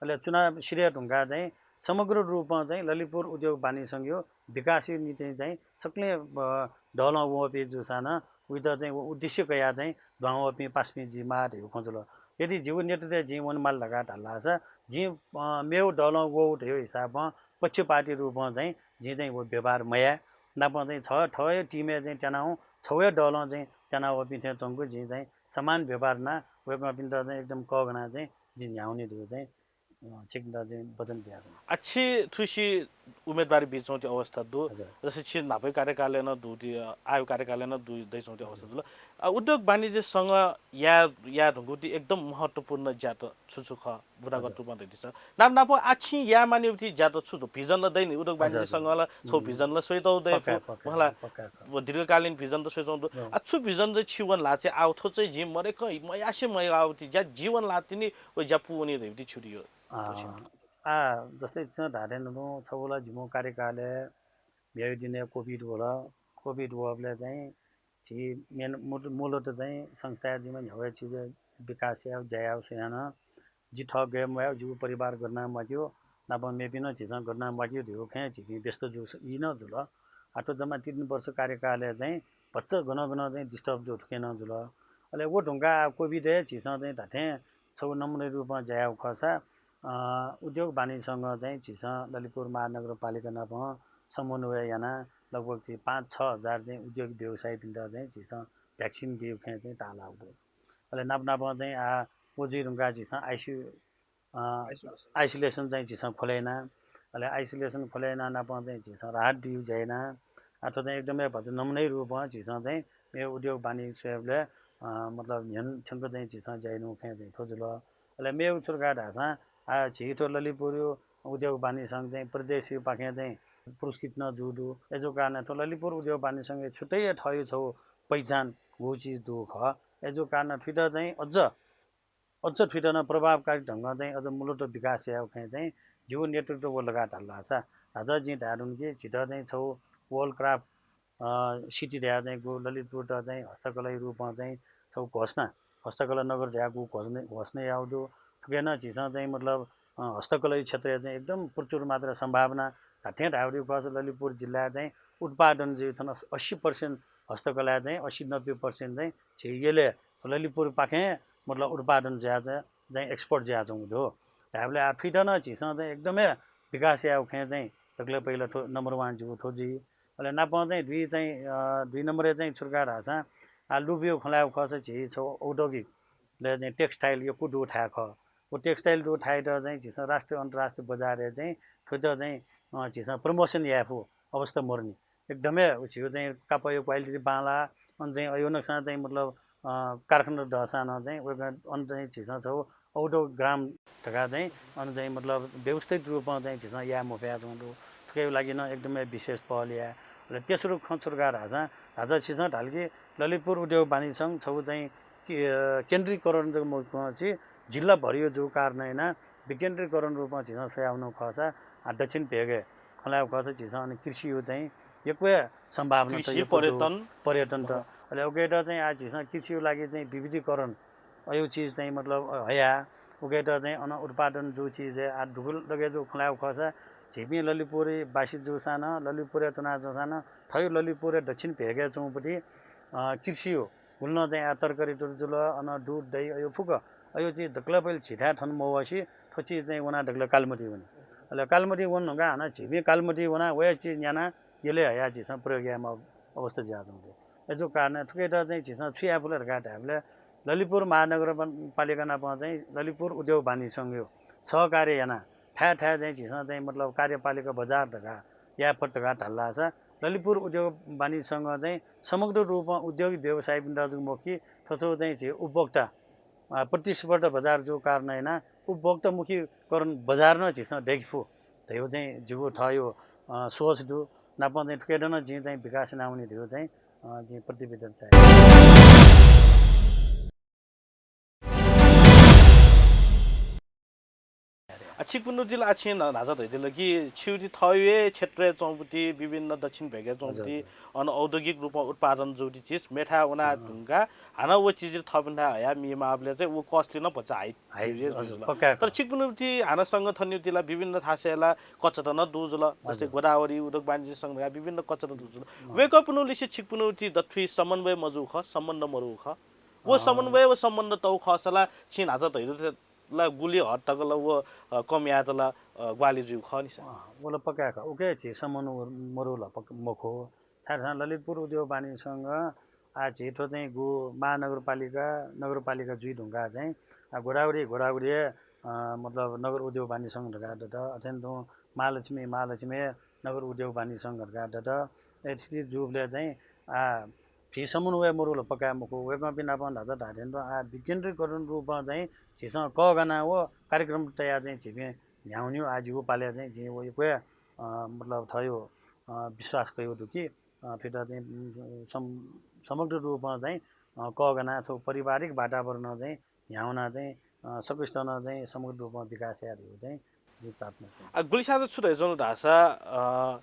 अले चुनाव सिधये धुंकाः चाहिँ समग्र रूपं चाहिँ ललितपुर उद्योग वाणिज्य संघया विकासया निंतिं चाहिँ सकलें, अ, दलं वःपिं जूसां नं उइत चाहिँ व उद्देश्य कयाः चाहिँ दुहां वःपिं पासापिं जुइमाः धइगु खँ जुल। यदि जिगु नेतृत्वय् जिं वनेमाल धकाः धाल धाःसा जिं, अ, मेगु दलं वःगु धइगु हिसाबं पक्षपाती रूपं चाहिँ जिं चाहिँ व व्यवहार मयाये। नापं चाहिँ छ, थःगु team-य् चाहिँ त्यानाः छगू हे दलं चाहिँ त्यानाः वःपिं थें च्वंगु जिं चाहिँ समान व्यवहार यानाः वय्कःपिन्त चाहिँ एकदम कःघानाः चाहिँ जिं न्ह्याः वने धइगु चाहिँ, अ, छिकपिन्त चाहिँ वचन बियाच्वना। आ, छि थुसी उम्मेदवारी बीच्वंगु अवस्था दु। हजुर। जस्तै छि न्हापाया कार्यकालय् नं दु, अ, आःया कार्यकालय् नं दु, दइच्वंगु अवस्था हजुर। दु। अ, उद्योग वाणिज्य संघ या, याये धुंकूति एकदम महत्त्वपूर्ण ज्यात छु छु खः, बुदागत हजुर। रूपमा धइदिसँ। नाप नाप आः छिं याये मानिउति ज्यात छु दु? Vision ला दइ नि, उद्योग हजुर, वाणिज्य हजुर। संघ ला छौ हम्म। Vision ला स्वइतौ दइ पक्का, फु, पक्का, मला पक्का, पक्का। व दीर्घकालीन vision त स्वइतौ दु। हम्म। आः छु vision चाहिँ छिवन ला चाहिँ आः थ्व चाहिँ जिं मरेक मयासे मयाउति ज्या जिवन ला तिनि व ज्या पूवनी धइउति छु दियो? अ, आः जस्तै छिं धाःथें नु छौ ला जिमु कार्यकालय् ब्याहा दिने COVID वल। COVID वःबलय् चाहिँ झी main मूल-, मूलत चाहिँ संस्थाय् जिम्मे न्ह्यागु चिज विकास यायेगु, ज्या यायेगु स्वयाः नं जि थः गय् म्वायेगु, जिगु परिवार गथे याना म्वाकेगु, नापं मेपिं नं झीसं गथे याना म्वाकेगु धइगु खँय् झीपिं व्यस्त जूगु स-, ई नं जुल। आः थ्व जम्मा तीन वर्ष कार्यकालय् चाहिँ भचा गनं गनं चाहिँ disturb जूगु थुकी नं जुल। अले व धुंकाः COVID य् झीसं चाहिँ धात्थें छगू नमुना रूपं ज्या याःगु खःसा, अ, उद्योग वाणिज्य संघ चाहिँ झीसं ललितपुर महानगरपालिका नाप समन्वय यानाः लगभग झी पाँच छ हजार चाहिँ उद्योग व्यवसायीपिन्त चाहिँ झीसं vaccine बीगु खँय् चाहिँ ताःलाःगु दु। अले नाप नापं चाहिँ आः व जुइ धुंकाः झीसं ICU, अ, isolation। Isolation चाहिँ झीसं खोले याना। अले isolation खोले याना नापं चाहिँ झीसं राहत बीगु ज्या याना। आः थ्व चाहिँ एकदमै भचा नमुना रूपं झीसं चाहिँ मेगु उद्योग वाणिज्य स्वयेबलय्, अ, मतलब न्ह्यःने थ्यंक चाहिँ झीसं ज्या यानागु खँय् चाहिँ थ्व जुल। अले मेगु छु धकाः धाःसा, आः झी थ्व ललितपुर उद्योग वाणिज्य संघ चाहिँ प्रदेशपाखें चाहिँ पुरस्कृत नं जूगु दु। अय्जूगु कारणं थ्व ललितपुर उद्योग वाणिज्य संघया छुट्टै थःगु छगू पहिचान गु चिज दु खः। अय्जूगु कारणं थुइत चाहिँ अझ, अझ थुइत नं प्रभावकारी ढंगं चाहिँ अझ मूलत विकास यायेगु खँय् चाहिँ जिगु नेतृत्व व लगातार धाःसा, धाःसा जिं धाये धुन कि झीत चाहिँ छगू World Craft, अ, City धयाः चाहिँ गु ललितपुरत चाहिँ हस्तकलाया रूपं चाहिँ छगू घोषणा, हस्तकला नगर धयाः गु घोषणा, घोषणा याःगु दु। थुकी नं झीसं चाहिँ मतलब, अ, हस्तकलाया क्षेत्रय् चाहिँ एकदम प्रचुर मात्रा सम्भावना धात्थें धायेगु खःसा ललितपुर जिल्लाय् चाहिँ उत्पादन जुइ थन अस्सी percent हस्तकलाय् चाहिँ अस्सी नब्बे percent चाहिँ झी यलय् ललितपुरपाखें मतलब उत्पादन जुयाः चाहिँ, चाहिँ export जुयाच्वंगु दु। धायेबलय् आः थुइत नं झीसं चाहिँ एकदमै विकास यायेगु खँय् चाहिँ दकलय् पहिला थ्व number one जिगु थ्व जुइ। अले नापं चाहिँ दुई चाहिँ, अ, दुई नम्बरय् चाहिँ छु धकाः धाःसा, आः लुबियो खँ ल्हायेगु खःसा झी छगू औद्योगिक लय् चाहिँ textile यक्व दु थाय् खः। व textile दु थाय्त चाहिँ झीसं राष्ट्रिय अन्तर्राष्ट्रिय बजारय् चाहिँ थ्वइत चाहिँ, अ, झीसं promotion याये फु अवस्था मरुनि। एकदमै झीगु चाहिँ कापःया quality बांलाः, अन चाहिँ अयो नक्सां चाहिँ मतलब, अ, कारखाना दःसां नं चाहिँ वय्कः अन चाहिँ झीसं छगू औद्योगिक ग्राम धकाः चाहिँ अन चाहिँ मतलब व्यवस्थित रूपं चाहिँ झीसं याये मफयाच्वंगु दु। थुकिया लागि नं एकदमै विशेष पहल याये। अले तेस्रो खँ छु धकाः धाःसा, धाःसा छिसं धाल कि ललितपुर उद्योग वाणिज्य संघ छगू चाहिँ के-, अ, केन्द्रीकरण जक मखु, जिल्लाभरिया जूगु कारणं यानाः विकेन्द्रीकरण रूपं झीसं स्वयावनागु खःसा, आः दक्षिण भेगय् खँ ल्हायेगु खःसा झीसं अन कृषिया चाहिँ यक्व सम्भावना त कृषि, यक्व दु। पर्यटन। पर्यटन त। अँ। अले उकियात चाहिँ आः झीसं कृषिया लागि चाहिँ विविधीकरण अयो चिज चाहिँ मतलब, अ, हया, उकियात चाहिँ अन उत्पादन जूगु चिजय् आः दुगु लगे जूगु खँ ल्हायेगु खःसा झीपिं ललितपुरवासी जूसां नं, ललितपुरय् च्वनाच्वंसां नं, थ्व ललितपुरया दक्षिण भेगय् च्वंगुपट्टि, अ, कृषिया हुलनं चाहिँ आः तरकारी तुर जुल, अन दुध, दही, अयो फुक्क, अयो चिज दकलय् पहिले झीथाय् थन मवःसि थ्व चिज चाहिँ वनाः दकलय् कालिमाटी वनी। अले कालिमाटी वने धुंकाः हानं झीपिं कालिमाटी वनाः वया चिज न्यानाः यलय् हयाः झीसं प्रयोग यायेमाःगु अवस्था जुयाच्वंगु दु। अय्जूगु कारणं थुकियात चाहिँ झीसं छु याये फु ले धकाः धायेबलय् ललितपुर महानगरपालिका नाप चाहिँ ललितपुर उद्योग वाणिज्य संघया सहकार्य यानाः थाय् थाय् चाहिँ झीसं चाहिँ मतलब कार्यपालिका बजार धकाः याये फत धकाः धाल धाःसा ललितपुर उद्योग वाणिज्य संघ चाहिँ समग्र रूपं उद्योगी व्यवसायीपिन्त जक मखु कि थ्व छगू चाहिँ झी उपभोक्ता, अ, प्रतिस्पर्धा बजार जूगु कारणं यानाः उपभोक्तामुखीकरण बजार नं झीसं दयेके फु धयागु चाहिँ जिगु थःगु, अ, सोच दु। नापं चाहिँ थुकियात नं जिं चाहिँ विकास यानावनी धयागु चाहिँ, अ, जिं प्रतिवेदन चाहे। आ, छिकपिनिगु ला आः छिं न्हाचः धयादिल कि छिगु थःगु हे क्षेत्रय् च्वंगुपट्टि विभिन्न दक्षिण भेगय् च्वंगुपट्टि हजुर, हजुर। अन औद्योगिक रूपमा उत्पादन जूगुपट्टि चिज मेथाय् वना अँ। धुंकाः हानं व चिज थःपिन्थाय् हयाः मीमाःबलय् चाहिँ व costly नं भचा हाई हाई, हुइगु हजुर, जुल। पक्का। तर छिकपिनिगुपट्टि हानं संगठननिगुपट्टि ला विभिन्न थासय् ला कचत नं दु जुल। जस्तै हजुर। गोदावरी उद्योग वाणिज्य संघ धकाः विभिन्न कचत दु जुल। अँ। वय्कःपिनिगु लिसे छिकपिनिगुपट्टि दथुइ समन्वय मजू खः, सम्बन्ध मरु खः। व अँ। समन्वय व सम्बन्ध तःगु खःसा ला छिं न्हाचः धयादिल ला गुलि हद तक ला व, अ, कम यायेत ला, अ, ग्वाहालि जुइगु खः नि सर। अँ, व ला पक्का खः। उकी झी सम्बन्ध मरु ला पक्का मखु। छाय्धाःसा ललितपुर उद्योग वाणिज्य संघ आः झी थ्व चाहिँ गु महानगरपालिका, नगरपालिका जुइ धुंकाः चाहिँ, आ, गोदावरी, गोदावरी, अ, मतलब नगर उद्योग वाणिज्य संघ धकाः दत, अथें तुं महालक्ष्मी, महालक्ष्मी नगर उद्योग वाणिज्य संघ धकाः दत। ए, थथे जूबलय् चाहिँ, आ, फि समन्वय मरुल पक्का मखु। वय्कःपिं नाप न्हाचः धाःथें तुं आः विकेन्द्रीकरण रूपं चाहिँ झीसं कःघाना व कार्यक्रम तयाः चाहिँ झीपिं न्ह्यावनीगु आः जिगु पालय् चाहिँ जिं व यक्व, अ, मतलब थयो, अ, विश्वास कयो दु कि, अ, फित चाहिँ, उम्, सम-, समग्र रूपं चाहिँ, अ, कःघाना छौ पारिवारिक वातावरण चाहिँ न्ह्यावना चाहिँ, अ, सकसितं चाहिँ समग्र रूपं विकास याये धइगु चाहिँ जिं प्रार्थना कये। आ, गुलिस्यां चाहिँ छु धयाच्वंगु धाःसा, अ,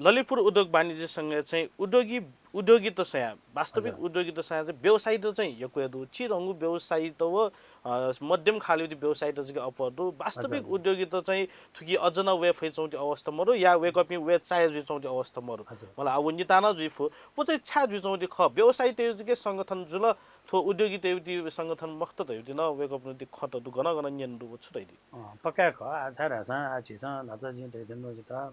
ललितपुर उद्योग वाणिज्य संघय् चाहिँ उद्योगी, उद्योगीत स्वयां, वास्तविक हजुर। उद्योगीत स्वयां चाहिँ व्यवसायीत चाहिँ यक्व दु। चिधंगु व्यवसायीत व, अ, मध्यम खालय् व्यवसायीत चाहिँ अप्वः दु। वास्तविक हजुर। उद्योगीत चाहिँ थुकी अझ नं वये फइच्वंगु अवस्था मरु, या वय्कःपिं वये चाहे जुइच्वंगु अवस्था मरु। हजुर। मला, आ, व नितां नं जुइ फु। व चाहिँ छाय् जुइच्वंगु खः? व्यवसायीतय्गु संगठन जुल, थ्व उद्योगीतय्गु संगठन मखुत धइगु नं वय्कःपिन्त खँ त दु, गन गन न्यने दु, व छु धइ दु? अँ, पक्का खः। आः छाय् धाःसा आः झीसं न्हाचः जिं धयाथें तुं जितः,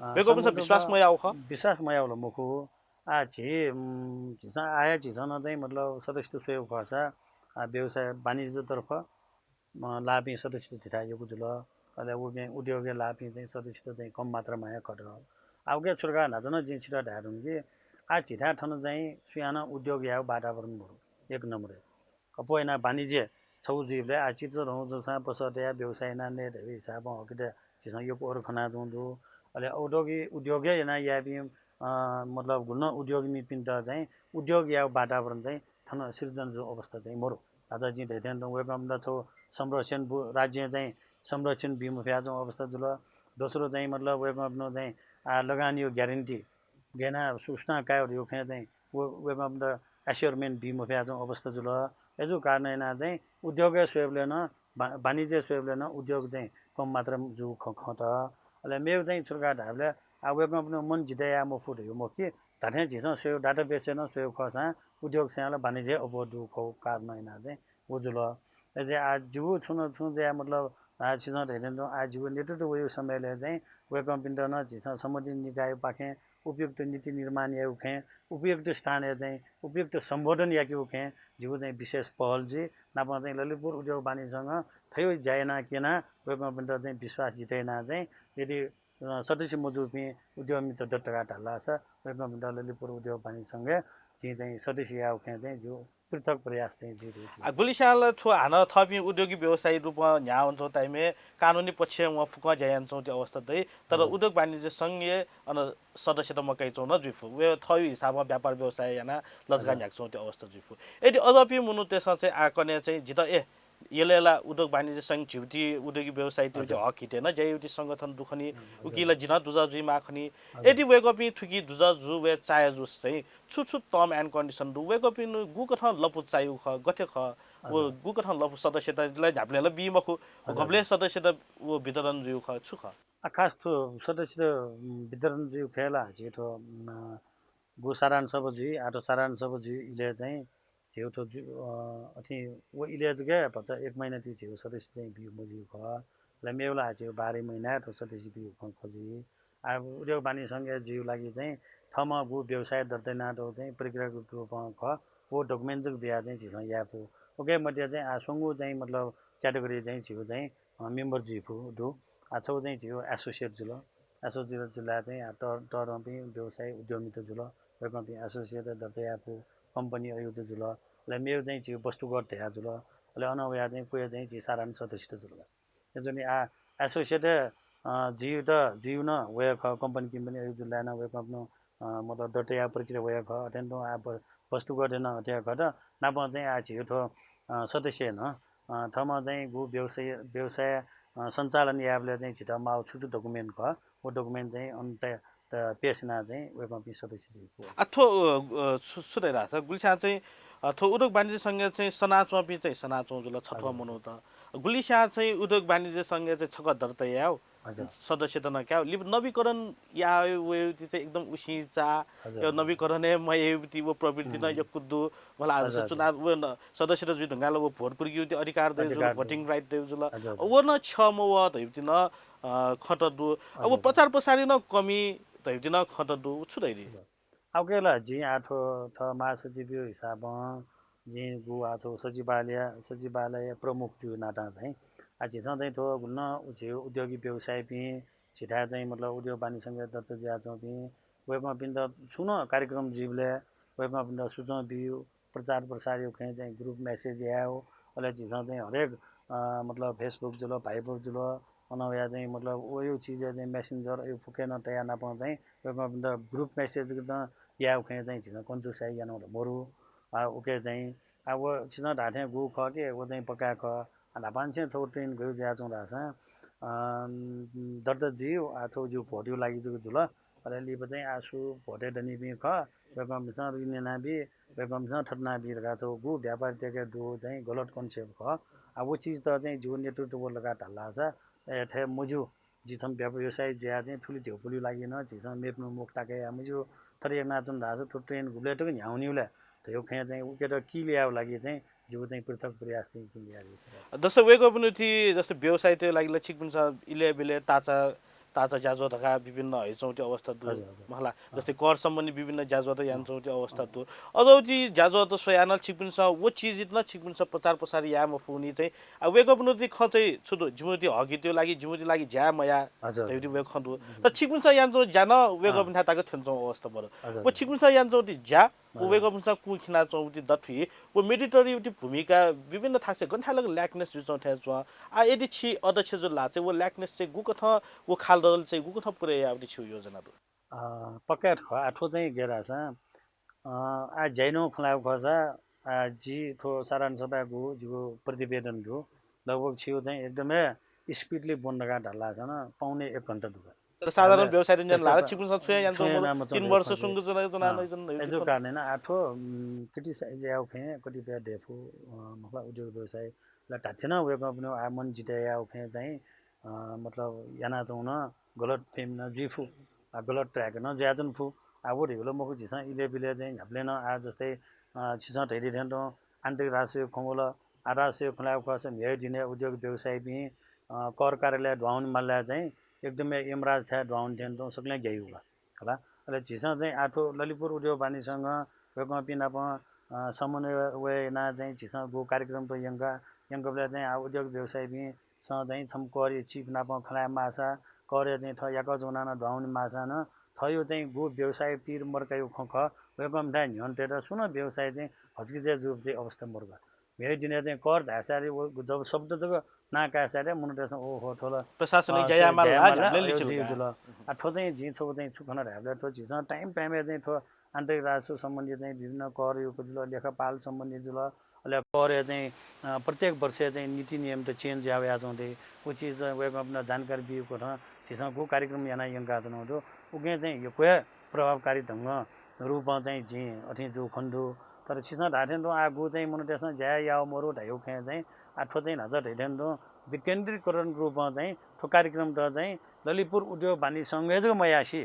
अ, अ, वय्कःपिन्सं समग्र विश्वास रूपं मयाउ खः? विश्वास मयाउल मखु। आः झी, उम्, झीसं आः हे झीसं नं चाहिँ मतलब सदस्यत स्वयेगु खःसा, आः व्यवसाय वाणिज्यतर्फ, अ, लाःपिं सदस्यत झीथाय् यक्व जुल। अले उपिं उद्योगय् लाःपिं चाहिँ सदस्यत चाहिँ कम मात्रामा हे खः। आः उकिया छु धकाः न्हाचः नं जिं छितः धयाथें तुं कि आः झीथाय् थन चाहिँ सुयां नं उद्योग यायेगु वातावरण मरु, एक नम्बरय्। अप्वः यानाः वाणिज्य छगू जुइबलय् आः चित्त रौँ जूसां पसः तयाः व्यवसाय यानाः नये धइगु हिसाबं हकित झीसं यक्व अरु खनाच्वंगु दु। अले औद्योगिक उद्योग हे यानाः याःपिं, अ, मतलब गुलिं उद्यमीपिन्त चाहिँ उद्योग यायेगु वातावरण चाहिँ थन सिर्जना जूगु अवस्था चाहिँ मरु। न्हाचः जिं धयाथें तुं वय्कःपिन्त छगू संरक्षण बु-, राज्यं चाहिँ संरक्षण बी मफयाच्वंगु अवस्था जुल। दोस्रो चाहिँ मतलब वय्कःपिन्त चाहिँ आः लगानीया guarantee गय् यानाः सु-, सुनां काये धइगु खँय् चाहिँ व-, वय्कःपिन्त assurement बी मफयाच्वंगु अवस्था जुल। अय्जूगु कारणं यानाः चाहिँ उद्योगय् स्वयेबलय् नं, बा-, वाणिज्य स्वयेबलय् नं उद्योग चाहिँ कम मात्रामा जूगु खँ, खँ त। अले मेगु चाहिँ छु धकाः धायेबलय् आः वय्कःपिन्त मन जिते याये मफु धइगु मखु कि, धात्थें झीसं स्वयेगु database-य् नं स्वयेगु खःसां उद्योग स्वयां ला वाणिज्य अप्वः दुगु खःगु कारणं यानाः चाहिँ व जुल। अले आः जिगु छुं न छुं चाहिँ मतलब आः छिसं धयाथें तुं आः जिगु नेतृत्व वइगु समयलय् चाहिँ वय्कःपिन्त नं झीसं सम्बन्धित निकायपाखें उपयुक्त नीति निर्माण यायेगु खँय्, उपयुक्त स्थानय् चाहिँ उपयुक्त सम्बोधन याकेगु खँय् जिगु चाहिँ विशेष पहल जुइ। नापं चाहिँ ललितपुर उद्योग वाणिज्य संघं थयो ज्या यानाः क्यनाः वय्कःपिन्त चाहिँ विश्वास जिते यानाः चाहिँ यदि, अ, सदस्य मजूपिं उद्यमीत दत धकाः धाल धाःसा वय्कःपिन्त ललितपुर उद्योग वाणिज्य संघय् जिं चाहिँ सदस्य यायेगु खँय् चाहिँ जिगु पृथक प्रयास चाहिँ जुइ धइगु। आ, गुलिस्यां ला थ्व हानं थःपिं उद्योगी व्यवसायी रूपं न्ह्याः वनाच्वंगु time-य् कानुनी पक्षय् वं फुक्कं ज्या यानाच्वंगु अवस्था दइ, तर हजुर। उद्योग वाणिज्य संघय् अन सदस्यता मकयाच्वंगु नं जुइ फु। व थःगु हिसाबं व्यापार व्यवसाय यानाः लजगाः हजुर। न्ह्याकाच्वंगु अवस्था जुइ फु। यदि अज्याःपिं मनूतय्सं चाहिँ आः कन्हय् चाहिँ जितः ए यलय् ला उद्योग वाणिज्य संघ झीगु उद्योगी व्यवसायीतय्गु हजुर। हक हितय् नं ज्या याइगु संगठन दु खनी, हजुर। उकी ला जि नं दुजः जुइमाः खनी। हजुर। यदि वय्कःपिं थुकी दुजः जू वये चाहे जूसा चाहिँ छु छु term and condition दु, वय्कःपिं गुकथं लँपु चाइगु खः, गथे खः, व हजुर। गुकथं लँपु सदस्यता ला न्ह्याबलें ला बी मखु, हजुर, गबलें हजुर। सदस्यता व वितरण जुइगु खः, छु खः? आ, खास थ्व सदस्यता, उम्, वितरण जुइगु खँय् ला झी थ्व, उम्, अ, गु साधारण सभा जुइ, आः थ्व साधारण सभा जुइ इलय् चाहिँ झीगु थ्व जु-, अ, अथे व इलय् जक भचा एक महिना ति झीगु सदस्य चाहिँ बीगु मजुइगु खः। अले मेगु ला झीगु बाह्रै महिना थ्व सदस्य बीगु खँ खः जुइ। आ, उद्योग वाणिज्य संघय् जुइगु लागि चाहिँ थःम्हं गु व्यवसाय दर्ता यानातःगु चाहिँ प्रक्रियागत रूपं खः, व document जक बियाः चाहिँ झीसं याये फु। उकी मध्ये चाहिँ आ, स्वंगू चाहिँ मतलब category चाहिँ झीगु चाहिँ, अ, member जुइ फु दु। आ, छगू चाहिँ झीगु associate जुल। Associate जुल, जुल चाहिँ आ, त-, तःधंपिं व्यवसायी उद्यमीत जुल। वय्कःपिं associate दर्ता याये फु, company अयुत जुल। अले मेगु चाहिँ झीगु वस्तुगत धया जुल। अले अन वया चाहिँ क्वय् चाहिँ झी साधारण सदस्यत जुल। अय्जूगुलिं आ, associate, अ, जुइत, जुइ नं वया खः, company किम्पनी अयु जुल नं वय्कःपिं, अ, मतलब दर्ता याये प्रक्रिया वया खः। अथें तुं आ, व-, वस्तुगत नं अथे खः त, नापं चाहिँ आ, झीगु थ्व, अ, सदस्य नं, अ, थःम्हं चाहिँ गु व्यवसाय, व्यवसाय, अ, सञ्चालन यायेबलय् चाहिँ झीत माःगु छु छु document खः, व document चाहिँ अन त, त पेश यानाः चाहिँ वय्कःपिं सदस्य जुइ फु। आ, थ्व, अ, अ, छु, छु धइ धाःसा गुलिस्यां चाहिँ, अ, थ्व उद्योग वाणिज्य संघय् चाहिँ सनाच्वंपिं चाहिँ सनाच्वंगु जुल, छथ्वः हजुर। मनूत। गुलिस्यां चाहिँ उद्योग वाणिज्य संघय् चाहिँ छकः दर्ता यायेगु, हजुर। सदस्यता नं कायेगु, लिपा नवीकरण याये वयेगु ति चाहिँ एकदम उसिंचा, हजुर। यो नवीकरण हे मयाइगु ति व प्रवृत्ति नं हुँ। यक्व दु। मला आः हजुर, जस्तै हजुर। चुनाव व न-, सदस्यता जुइ धुंकाः व vote कुर्केगु ति अधिकार दइ जुल, हजुर, हजुर। Voting right दइ जुल। हजुर, हजुर। व नं छ्यः मवः धइगु ति नं, अ, खँ त दु। अब हजुर। प्रचार प्रसारय् नं कमी धइगु ति नं खँ त दु, छु धइ दि? हजुर। आ, उकी ला जिं आ, थ्व, थः महासचिवया हिसाबं जिं गु आ, थ्व सचिवालय, सचिवालय प्रमुख जूगु नातां चाहिँ आ, झीसं चाहिँ थ्व गुलिं नं उ-, झी उद्योगी व्यवसायीपिं, झीथाय् चाहिँ मतलब उद्योग वाणिज्य संघय् दर्ता जुयाच्वंपिं, वय्कःपिन्त छुं नं कार्यक्रम जुइबलय्, वय्कःपिन्त सूचं बियु, प्रचार प्रसारयु खँय् चाहिँ group message यायु, अले झीसं चाहिँ हरेक, अ, मतलब Facebook जुल, Viber जुल, अन वया चाहिँ मतलब वयु चिजय् चाहिँ Messenger अयु फुक्कय् नं तया नापं चाहिँ वय्कःपिन्त group message नं यायु खँय् चाहिँ झीसं कन्जुसाइ यानागु मरु। आ, उके चाहिँ, आ, व छिसं धाःथें गु खः कि व चाहिँ पक्का खः। आ, न्हापांनिसें छगू train गयु जुयाच्वं धाःसा, अ, दर्ता जुइ, आ, छगू ज्यू vote यु लागि जक जुल। अले लिपा चाहिँ आ सु vote य् दनिपिं खः, वय्कःपिन्सं ऋण यानाबी, वय्कःपिन्सं थथे यानाबी धकाः छगू गु व्यापारीतय्के दु चाहिँ गलत concept खः। आ, व चिजत चाहिँ जिगु नेतृत्व व लगाः धाल धाःसा, ए, थथे मज्यू, जि छम्ह व्याप-, व्यवसायी जुयाः चाहिँ थुलि ध्यबा पुलेयु लागि नं झीसं मेपिनि मुख ताके याये मज्यू। थथे यानाच्वन धाःसा थ्व train गुबलय् तक न्ह्यावनीबलय् धयु खँय् चाहिँ उकेत किल यायु लागि चाहिँ जिगु चाहिँ पृथक प्रयास चाहिँ जिं याये दु। दर्शक, वय्कःपिनि थी जस्तै व्यवसायीतयु लागि ला छिकपिन्सं इलय् ब्यलय् ताःचा, ताःचा ज्याझ्वः धकाः विभिन्न हयाच्वंगु अवस्था दु। हजुर, हजुर। मखु ला? अँ। जस्तै कर सम्बन्धी विभिन्न ज्याझ्वः त यानाच्वंगु अवस्था दु। अझ उति ज्याझ्वः त स्वयाः नं छिकपिन्सं व चिजत नं छिकपिन्सं प्रचार प्रसार याये मफुनि चाहिँ, आ, वय्कःपिनि थी खँ चाहिँ छु दु? जिमिति हकितयु लागि, जिमिति लागि ज्या मया हजुर, धयु हजुर। वय्कः खँ दु। तर छिकपिन्सं यानाच्वंगु ज्या नं वय्कःपिन्थाय् तक थ्यनाच्वंगु अवस्था मरु। हजुर, व हजुर। छिकपिन्सं यानाच्वंगु ज्या व हजुर। वय्कःपिन्सं कुँ खिनाच्वंगु ति दथुइ, व mediator युति भूमिका विभिन्न थासय् गथे लक lackness जुइच्वं थें च्वं। आ, यदि छि अध्यक्ष जुल ला चाहिँ व lackness चाहिँ गुकथं, व खालदल चाहिँ गुकथं पुरे यायेगु ति छिगु योजना दु? अ, पक्का खः। आ, थ्व चाहिँ गय् धाःसा, अ, आ ज्याइनं खँ ल्हायेगु खःसा, आ, जि थ्व साधारण सभाय् गु जिगु प्रतिवेदन दु। लगभग छिगु चाहिँ एकदमै speedly ब्वन धकाः धाल धाःसा नं पौने एक घण्टा दु का। तर साधारण व्यवसायीत न्यन ला, छिकपिन्सं छु यानाच्वंगु, तीन वर्ष सुंक च्वना, च्वना, अँ, अय्जूगु कारणं आ थ्व, उम्, criticize यायेगु खँय् कतिपय दयेफु, अ, मखु ला, उद्योग व्यवसायी ला धात्थें नं वय्कःपिनि आ मन जिते यायेगु खँय् चाहिँ, अ, मतलब यानाच्वंगु नं गलतफहमी नं जुइफु, आ, गलत track नं जुयाच्वंफु। आ, व धइगु ला मखु, झीसं इलय् ब्यलय् चाहिँ न्ह्याबलें नं आ जस्तै, अ, छिसं धयादी थें तुं आन्तरिक राजस्वयु खँ वल, आ, राजस्वयु खँ ल्हायेगु खःसा म्हिगः दिनय् उद्योग व्यवसायीपिं, अ, कर कार्यालय दुहां वनेमालय् चाहिँ एकदमै यमराजथाय् दुहां वने थें तुं सकलें ग्याइ वल। हला। अले झीसं चाहिँ आ थ्व ललितपुर उद्योग वाणिज्य संघ वय्कःपिं नाप, अ, समन्वय यानाः चाहिँ झीसं गु कार्यक्रम त यंका, यंकबलय् चाहिँ आ उद्योग व्यवसायीपिन्सं चाहिँ छम्ह करया chief नाप खँ ल्हाये माःसा, करया चाहिँ थः याकः ज्वनाः नं दुहां वने माःसा नं थःयु चाहिँ गु व्यवसाय पीर मरकायु खँ खः, वय्कःपिन्थाय् न्ह्यःने तयेत सुं नं व्यवसाय चाहिँ हचकिचय् जूगु चाहिँ अवस्था मरु का। म्हिगः दिनय् चाहिँ कर धाःसां व जब शब्द जक नां कायेसां मनूतय्सं ओहो थ्व ला, प्रशासनिक अ, ज्या यायेमाल ज्या ला, यायेमाल, न्ह्याबलें अ, लिचिल ज्यू का। जुल। आ, थ्व चाहिँ जिं छगू चाहिँ छु खना धायेबलय् थ्व झीसं time time य् चाहिँ थ्व आन्तरिक राजस्व सम्बन्धी चाहिँ विभिन्न करयु जुल, लेखापाल सम्बन्धी जुल, अले करय् चाहिँ, अ, प्रत्येक वर्ष चाहिँ नीति नियम त change याः वयाच्वं दे। उ चिज वय्कःपिन्त जानकारी बीगु कथं झीसं गु कार्यक्रम याना यंकाच्वनागु दु। उकिं चाहिँ यक्व हे प्रभावकारी ढंगं रूपं चाहिँ जिं अथें जूगु खने दु। तर छिसं धाःथें तुं आ गु चाहिँ मनूतय्सं ज्या याः मरु धायेगु खँय् चाहिँ आ थ्व चाहिँ न्हाचः धयाथें तुं विकेन्द्रीकरण रूपं चाहिँ थ्व कार्यक्रमत चाहिँ ललितपुर उद्योग वाणिज्य संघय् जक मयासें,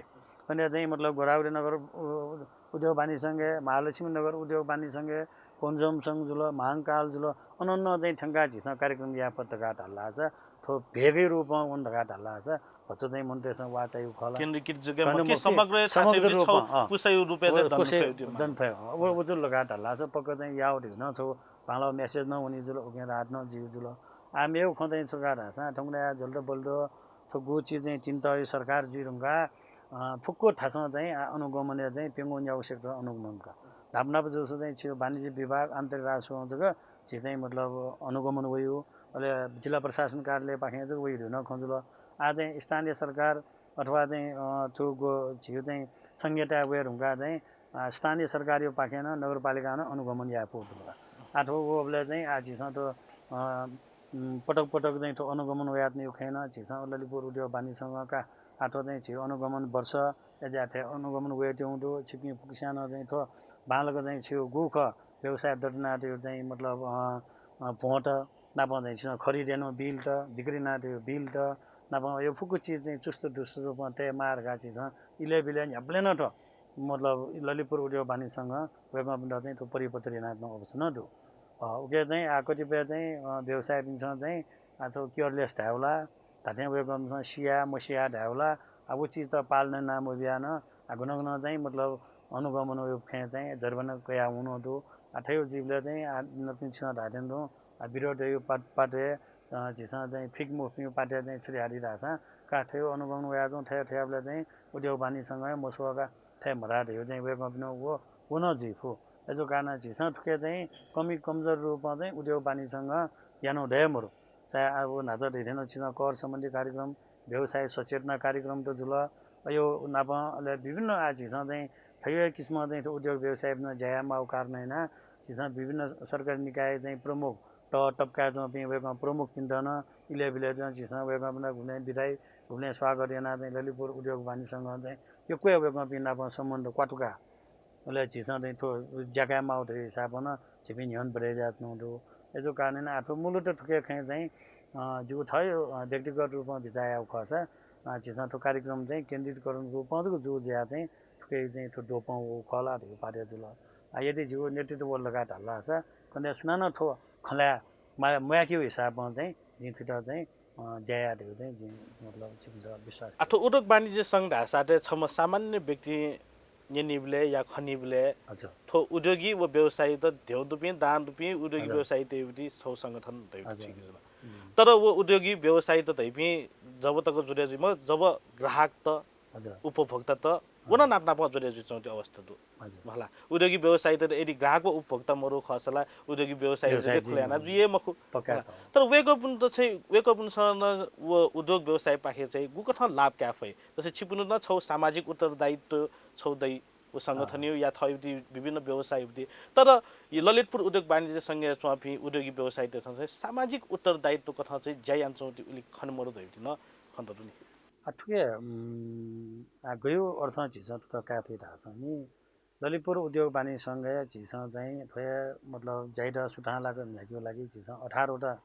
अन चाहिँ मतलब गोदावरी नगर उ-, उद्योग वाणिज्य संघय्, महालक्ष्मी नगर उद्योग वाणिज्य संघय्, कोन्जोम संघ जुल, महांकाल जुल, अन नं चाहिँ थ्यंकाः झीसं कार्यक्रम याये फत धकाः धाल धाःसा थ्व भेगयु रूपं वन धकाः धाल धाःसा भचा चाहिँ मनूतय्सं वाःचायु खः ला। केन्द्रीकृत जक केन्द्र मखु, मुख्य समग्र समग्र थासय् रूपं, छौ अँ। पुसयु रूपय् व जक दन पुसयु फयु दन दन फयु। व, व जुल धकाः धाल धाःसा पक्का चाहिँ याः धइगु नं छौ बांलाःगु message नं वनी जुल, उकिं राहत नं जुइ जुल। आ मेगु खँ चाहिँ छु धकाः धाःसा थौंकन्हय् जल्दो बल्दो थ्व गु चिज चाहिँ तिन तहयु सरकार जुइ धुंकाः, अ, फुक्क थासं चाहिँ, आ, अनुगमनय् चाहिँ प्यंगू न्यागू sector अनुगमन का। न्हापा न्हापा जूसा चाहिँ छिगु वाणिज्य विभाग, आन्तरिक राजस्वं जक झी चाहिँ मतलब अनुगमन वयु, अले जिल्ला प्रशासन कार्यालयपाखें जक वयु धइगु नं खँ जुल। आ चाहिँ स्थानीय सरकार अथवा चाहिँ, अ, थ्व गु झीगु चाहिँ संघीयताय् वये धुंकाः चाहिँ, अ, स्थानीय सरकारयु पाखें नं नगरपालिकां नं अनुगमन याये फु धुंकाः। आ थ्व वःबलय् चाहिँ आ झीसं थ्व, अ, उम्, पटक पटक चाहिँ थ्व अनुगमन वयातनीयु खँय् नं झीसं ललितपुर उद्योग वाणिज्य संघ का आ थ्व चाहिँ झीगु अनुगमन वर्ष यज्याथे अनुगमन वयेत्यंगु दु। छिपिं फुक्कसियां नं चाहिँ थ्व बांलाक चाहिँ छिगु गु खः व्यवसाय दर्ता यानातयु चाहिँ मतलब, अ, अ, भ्वंत नापं चाहिँ छिसं खरिद यानातयु बिलत, बिक्री यानातयु बिलत नापं अयु फुक्क चिज चाहिँ चुस्त दुरुस्त रूपं तयेमाः धकाः झीसं इलय् ब्यलय् न्ह्याबलें नं थ्व मतलब ललितपुर उद्योग वाणिज्य संघं वय्कःपिन्त चाहिँ थ्व परिपत्र यानातःगु अवस्था नं दु। अ, उके चाहिँ आ कतिपय चाहिँ, अ, व्यवसायीपिन्सं चाहिँ आ छौ careless धायेवला, धात्थें वय्कःपिन्सं सिया मसिया धायेवला, आ व चिजत पालना याना मबियाः नं आ गनं गनं चाहिँ मतलब अनुगमन वयु खँय् चाहिँ जरिवाना कयाः वंगु दु। आ थयु जुइबलय् चाहिँ आ नकतिनि छिसं धात्थें तुं आ विरोधयु पाट-, पाटय्, अ, झीसं चाहिँ फिक मफुपिं पाटय् चाहिँ छु धयादी धाःसा का थयु अनुगमन वयाच्वं थय् थयाबलय् चाहिँ उद्योग वाणिज्य संघं मस्वः का थय् मधाः धयु चाहिँ वय्कःपिनि व व नं जुइ फु। अय्‌जूगु कारणं झीसं थुके चाहिँ कमी कमजोर रूपं चाहिँ उद्योग वाणिज्य संघं यानाः दये मरु। चाहे अब न्हाचः धइथें नं झीसं कर सम्बन्धी कार्यक्रम, व्यवसाय सचेतना कार्यक्रम त जुल। अयो नापं अले विभिन्न आः झीसं चाहिँ थ्व हे किसिमं चाहिँ थ्व उद्योग व्यवसायपिन्त ज्या यायेमाःगु कारणं यानाः झीसं विभिन्न सरकारी निकाय चाहिँ प्रमुख तह तबकाय् च्वंपिं वय्‌कः प्रमुखपिन्त नं इलय् बिलय् चाहिँ झीसं वय्‌कःपिन्त गुबलें बिदाइ, गुबलें स्वागत यानाः चाहिँ ललितपुर उद्योग वाणिज्य संघं चाहिँ यक्व हे वय्‌कःपिं नाप सम्बन्ध क्वातुकाः अले झीसं चाहिँ थ्व ज्या कायेमाःगु धइगु हिसाबं नं झीपिं न्ह्यःने बढे जुयाच्वनागु दु। अय्‌जूगु कारणं यानाः थ्व मूलतः थुके खँय् चाहिँ, अ, जिगु थःगु, अ, व्यक्तिगत रूपं बिचाः याःगु खःसा, अ, झीसं थ्व कार्यक्रम चाहिँ केन्द्रीकरण रूपं जक जू जुयाः चाहिँ थुके चाहिँ थ्व द्वपं वःगु खः ला धइगु पाटय् जुल। आ, यदि जिगु नेतृत्व वल धकाः धाल धाःसा, कन्हय् सुनानं थ्व खँ ल्हाये मा-, म्वाय्‌केगु हिसाबं चाहिँ जिं थुइत चाहिँ, अ, ज्या याये धइगु चाहिँ जिं मतलब छिकपिन्त विश्वास आ, थ्व उद्योग वाणिज्य संघ धाःसा त छम्ह सामान्य व्यक्ति न्यनीबलय् या खनीबलय् हजुर। थ्व उद्योगी व व्यवसायीत धेउ दुपिं, दां दुपिं उद्योगी हजुर। व्यवसायीत धइगु छगू संगठन धइगु हजुर। ठीक जुल। उम्। तर व उद्योगी व्यवसायीत धइपिं जब तक जुले जुइमा जब ग्राहकत, हजुर। उपभोक्तात, व नं हजुर। नाप नाप जुले जुइच्वंगु अवस्था दु। हजुर। होला। उद्योगी व्यवसायीत यदि ग्राहक व उपभोक्ता मरु खःसा ला उद्योगी व्यवसायी व्यवसाय जक जुइ खुले याना मखु। जुइ हे मखु। पक्का होला। त। तर वय्‌कःपिन्त चाहिँ, वय्‌कःपिन्सं नं व उद्योग व्यवसायपाखें चाहिँ गुकथं लाभ काये फइ? जस्तै छिपिन्त नं छगू सामाजिक उत्तरदायित्व छगू दइ, व संगठनयु अँ। या थःयु विभिन्न व्यवसाययु। तर यी ललितपुर उद्योग वाणिज्य संघय् च्वंपिं उद्योगी व्यवसायीतय्‌सं चाहिँ सामाजिक उत्तरदायित्व कथं चाहिँ ज्या यानाच्वंगु उलि खने मरु धइगु नं खने दु नि। आ, थुके, उम्, आ, गयु अर्थं झीसं थुत काये फइ धाःसा नि, ललितपुर उद्योग वाणिज्य संघय् झीसं चाहिँ थ्व हे मतलब ज्याइत सुथां लाक न्ह्याकेगु लागि झीसं अठारवटा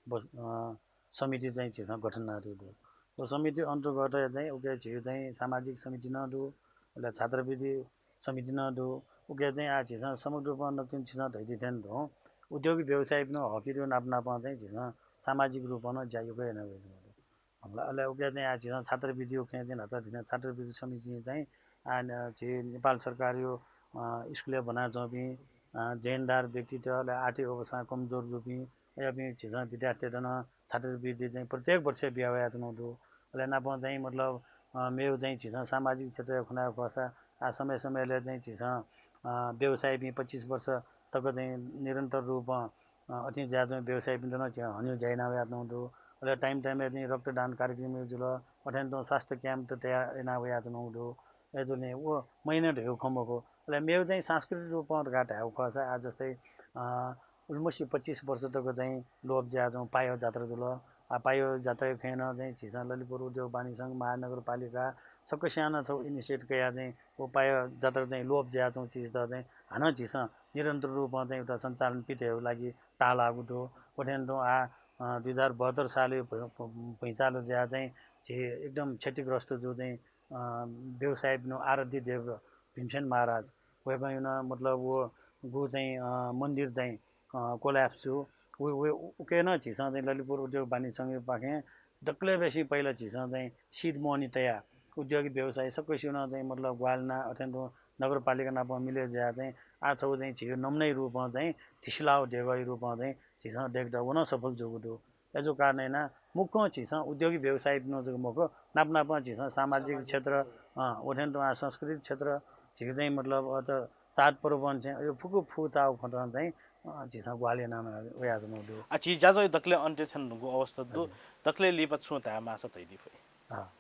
बस-, अ, समिति चाहिँ झीसं गठन यानातयागु दु। व समिति अन्तर्गत चाहिँ उके झीगु चाहिँ सामाजिक समिति नं दु, अले छात्रवृत्ति समिति नं दु। उके चाहिँ आः झीसं समग्र रूपं नकतिनि झीसं धयादी थें तुं उद्योगी व्यवसायीपिनिगु हकयात नाप नापं चाहिँ झीसं सामाजिक रूपं नं ज्या यक्व याना वयाच्वनागु दु। अले उके चाहिँ आः झीसं छात्रवृत्तिया खँय् चाहिँ न्हाचः धिनय् छात्रवृत्ति समितिं चाहिँ आः न-, झी नेपाल सरकारया, अ, स्कुलय् ब्वनाच्वंपिं, अ, जेहेन्दार व्यक्तित, अले आर्थिक अवस्थां कमजोर दुपिं, अय्‌पिं झीसं विद्यार्थीत नं छात्रवृत्ति चाहिँ प्रत्येक वर्ष बिया वयाच्वनागु दु। अले नापं चाहिँ मतलब, अ, मेगु चाहिँ झीसं सामाजिक क्षेत्रय् खनागु खःसा, आ, समय समयले चाहिँ झीसं, अ, व्यवसायीपिं पच्चिस वर्ष तक चाहिँ निरन्तर रूपं, अ, अथें ज्या चाहिँ व्यवसायीपिन्त नं झीसं हनेगु ज्या याना वयाच्वनागु दु। अले time time-य् चाहिँ रक्तदान कार्यक्रम जुल, अथें तुं स्वास्थ्य camp त तयार याना वयाच्वनागु दु। अय्‌जूगुलिं व महिना धयागु खँ मखु। अले मेगु चाहिँ सांस्कृतिक रूपं धकाः धायेगु खःसा, आ, जस्तै, अ, almost पच्चिस वर्ष तक चाहिँ लोप जुयाच्वंगु पायः जात्रा जुल। आ, पायः जात्राया खँय् नं चाहिँ झीसं ललितपुर उद्योग वाणिज्य संघ महानगरपालिका सकसियां नं छगू initiate कयाः चाहिँ व पायः जात्रा चाहिँ लोप जुयाच्वंगु चिजत चाहिँ हानं झीसं निरन्तर रूपं चाहिँ उता सञ्चालन पिथेगु लागि ताःलाःगु दु। अथें तुं आः, अ, दुई हजार बहत्तर सालय् भुँ-, भुँ-, भुँइचालो जुयाः चाहिँ झी एकदम क्षतिग्रस्त जूगु चाहिँ, अ, व्यवसायीपिनिगु आराध्य देव भीमसेन महाराज वय्‌कःया नं मतलब व गु चाहिँ, अ, मन्दिर चाहिँ, अ, collapse जू। व, व, उके नं झीसं चाहिँ ललितपुर उद्योग वाणिज्य संघपाखें दकलय् बेसी पहिला झीसं चाहिँ seed money तयाः उद्योगी व्यवसायी सकसिया नं चाहिँ मतलब ग्वाहालि यानाः अथें तुं नगरपालिका नाप मिले जुयाः चाहिँ आः छगू चाहिँ झीगु नमुनाया रूपं चाहिँ धिसिलाःगु देगःया रूपं चाहिँ झीसं दयेकेत व नं सफल जूगु दु। अय्‌जूगु कारणं यानाः मुक्कं झीसं उद्योगी व्यवसायीपिनिगु जक मखु, नाप नापं झीसं सामाजिक क्षेत्र, अ, अथें तुं आः सांस्कृतिक क्षेत्र, झीगु चाहिँ मतलब अ, त चाडपर्वं चाहिँ अयो फुक्क फुचाःगु खँतं चाहिँ, अ, झीसं ग्वाहालि याना वयाच्वनागु दु। आ, झी ज्याझ्वः दकलय् अन्त्य थ्यने धुंकूगु अवस्था दु। हजुर। दकलय् लिपा छुं धायेमाःसा धयादी फइ। अँ।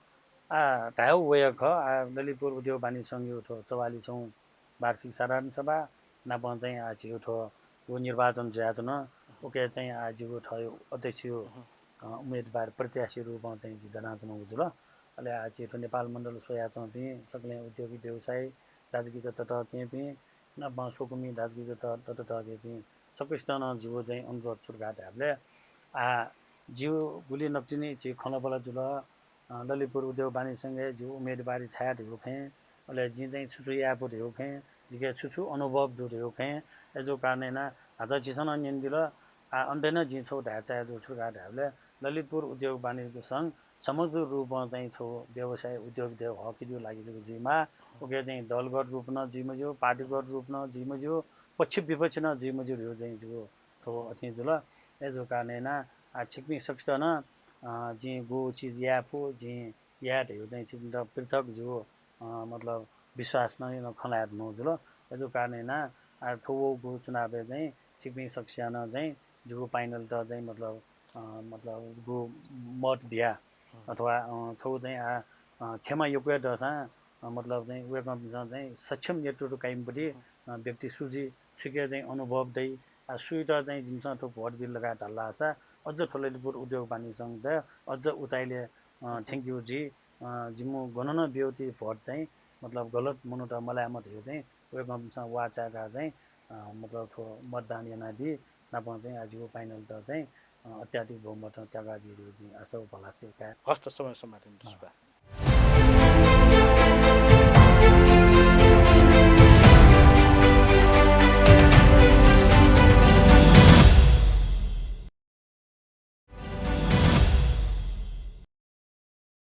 आ, धायेगु वया खः, आ, ललितपुर उद्योग वाणिज्य संघया थ्व चौवालिसौँ वार्षिक साधारण सभा नापं चाहिँ आः झीगु थ्व व निर्वाचन जुयाच्वन। उके चाहिँ आः जिगु थःगु अध्यक्षया, अ, उम्मेदवार प्रत्याशी रूपं चाहिँ जि दनाच्वनागु जुल। अले आः झी थ्व नेपाल मण्डल स्वयाच्वंपिं सकलें उद्योगी व्यवसायी दाजुकिजा ततःकेहेँपिं, नापं स्वकुमि दाजुकिजा त-, ततःकेहेँपिं सकसितं नं जिगु चाहिँ अनुरोध छु धकाः धायेबलय् आः जिगु गुलि नकतिनि झी खँल्हाबल्हा जुल, अ, ललितपुर उद्योग वाणिज्य संघय् जिगु उम्मेदवारी छाय् धयागु खँय्, अले जिं चाहिँ छु छु याये फु धयागु खँय्, जिके छु छु अनुभव दु धयागु खँय्, अय्‌जूगु कारणं यानाः न्हाचः झीसं नं न्यनादिल। आ, अन्त्यय् नं जिं छगू धाये चाहे जूगु छु धकाः धायेबलय् ललितपुर उद्योग वाणिज्य संघ समग्र रूपं चाहिँ छगू व्यवसाय उद्योगिताया हकयागु लागि जक जुइमाः। उके चाहिँ दलगत रूपं नं जुइ मज्यू, पार्टीगत रूपं नं जुइ मज्यू, पक्ष विपक्ष नं जुइ मज्यू धयागु चाहिँ जिगु छगू अथें जुल। अय्‌जूगु कारणं यानाः, आ, छिकपिं सकसितं नं, अ, जिं गु चिज याये फु, जिं याये धयागु चाहिँ छिकपिन्त पृथक जिगु, अ, मतलब विश्वास नं, नं खँ ल्हाये धुन जुल। अय्‌जूगु कारणं यानाः आ थ्व वःगु चुनावय् चाहिँ छिकपिं सकसियां नं चाहिँ जिगु panel-त चाहिँ मतलब, अ, मतलब गु मत बिया अथवा, अ, छगू चाहिँ आ, अ, खेमा यक्व हे दःसां, अ, मतलब चाहिँ वय्‌कःपिन्सं चाहिँ सक्षम नेतृत्व काइम्ह पति, अ, व्यक्ति सु जुइ, सुके चाहिँ अनुभव दइ, आ सुइत चाहिँ जिमिसं थ्व vote बिल धकाः धाल धाःसा अझ थ्व ललितपुर उद्योग वाणिज्य संघ अझ उचाइले, अ, थ्यंकेगु जुइ। अ, जिमिगु गन नं ब्यूगु vote चाहिँ मतलब गलत मनूत मलायेमा धइगु चाहिँ वय्‌कःपिन्सं वाः चाय्‌काः चाहिँ, अ, मतलब थ्व मतदान यानादी नापं चाहिँ आ जिगु panel-त चाहिँ, अ, अत्याधिक बहुमतं त्याकाबी धइगु जिं आशा व भलसा याये। हस्त, समय समाधान।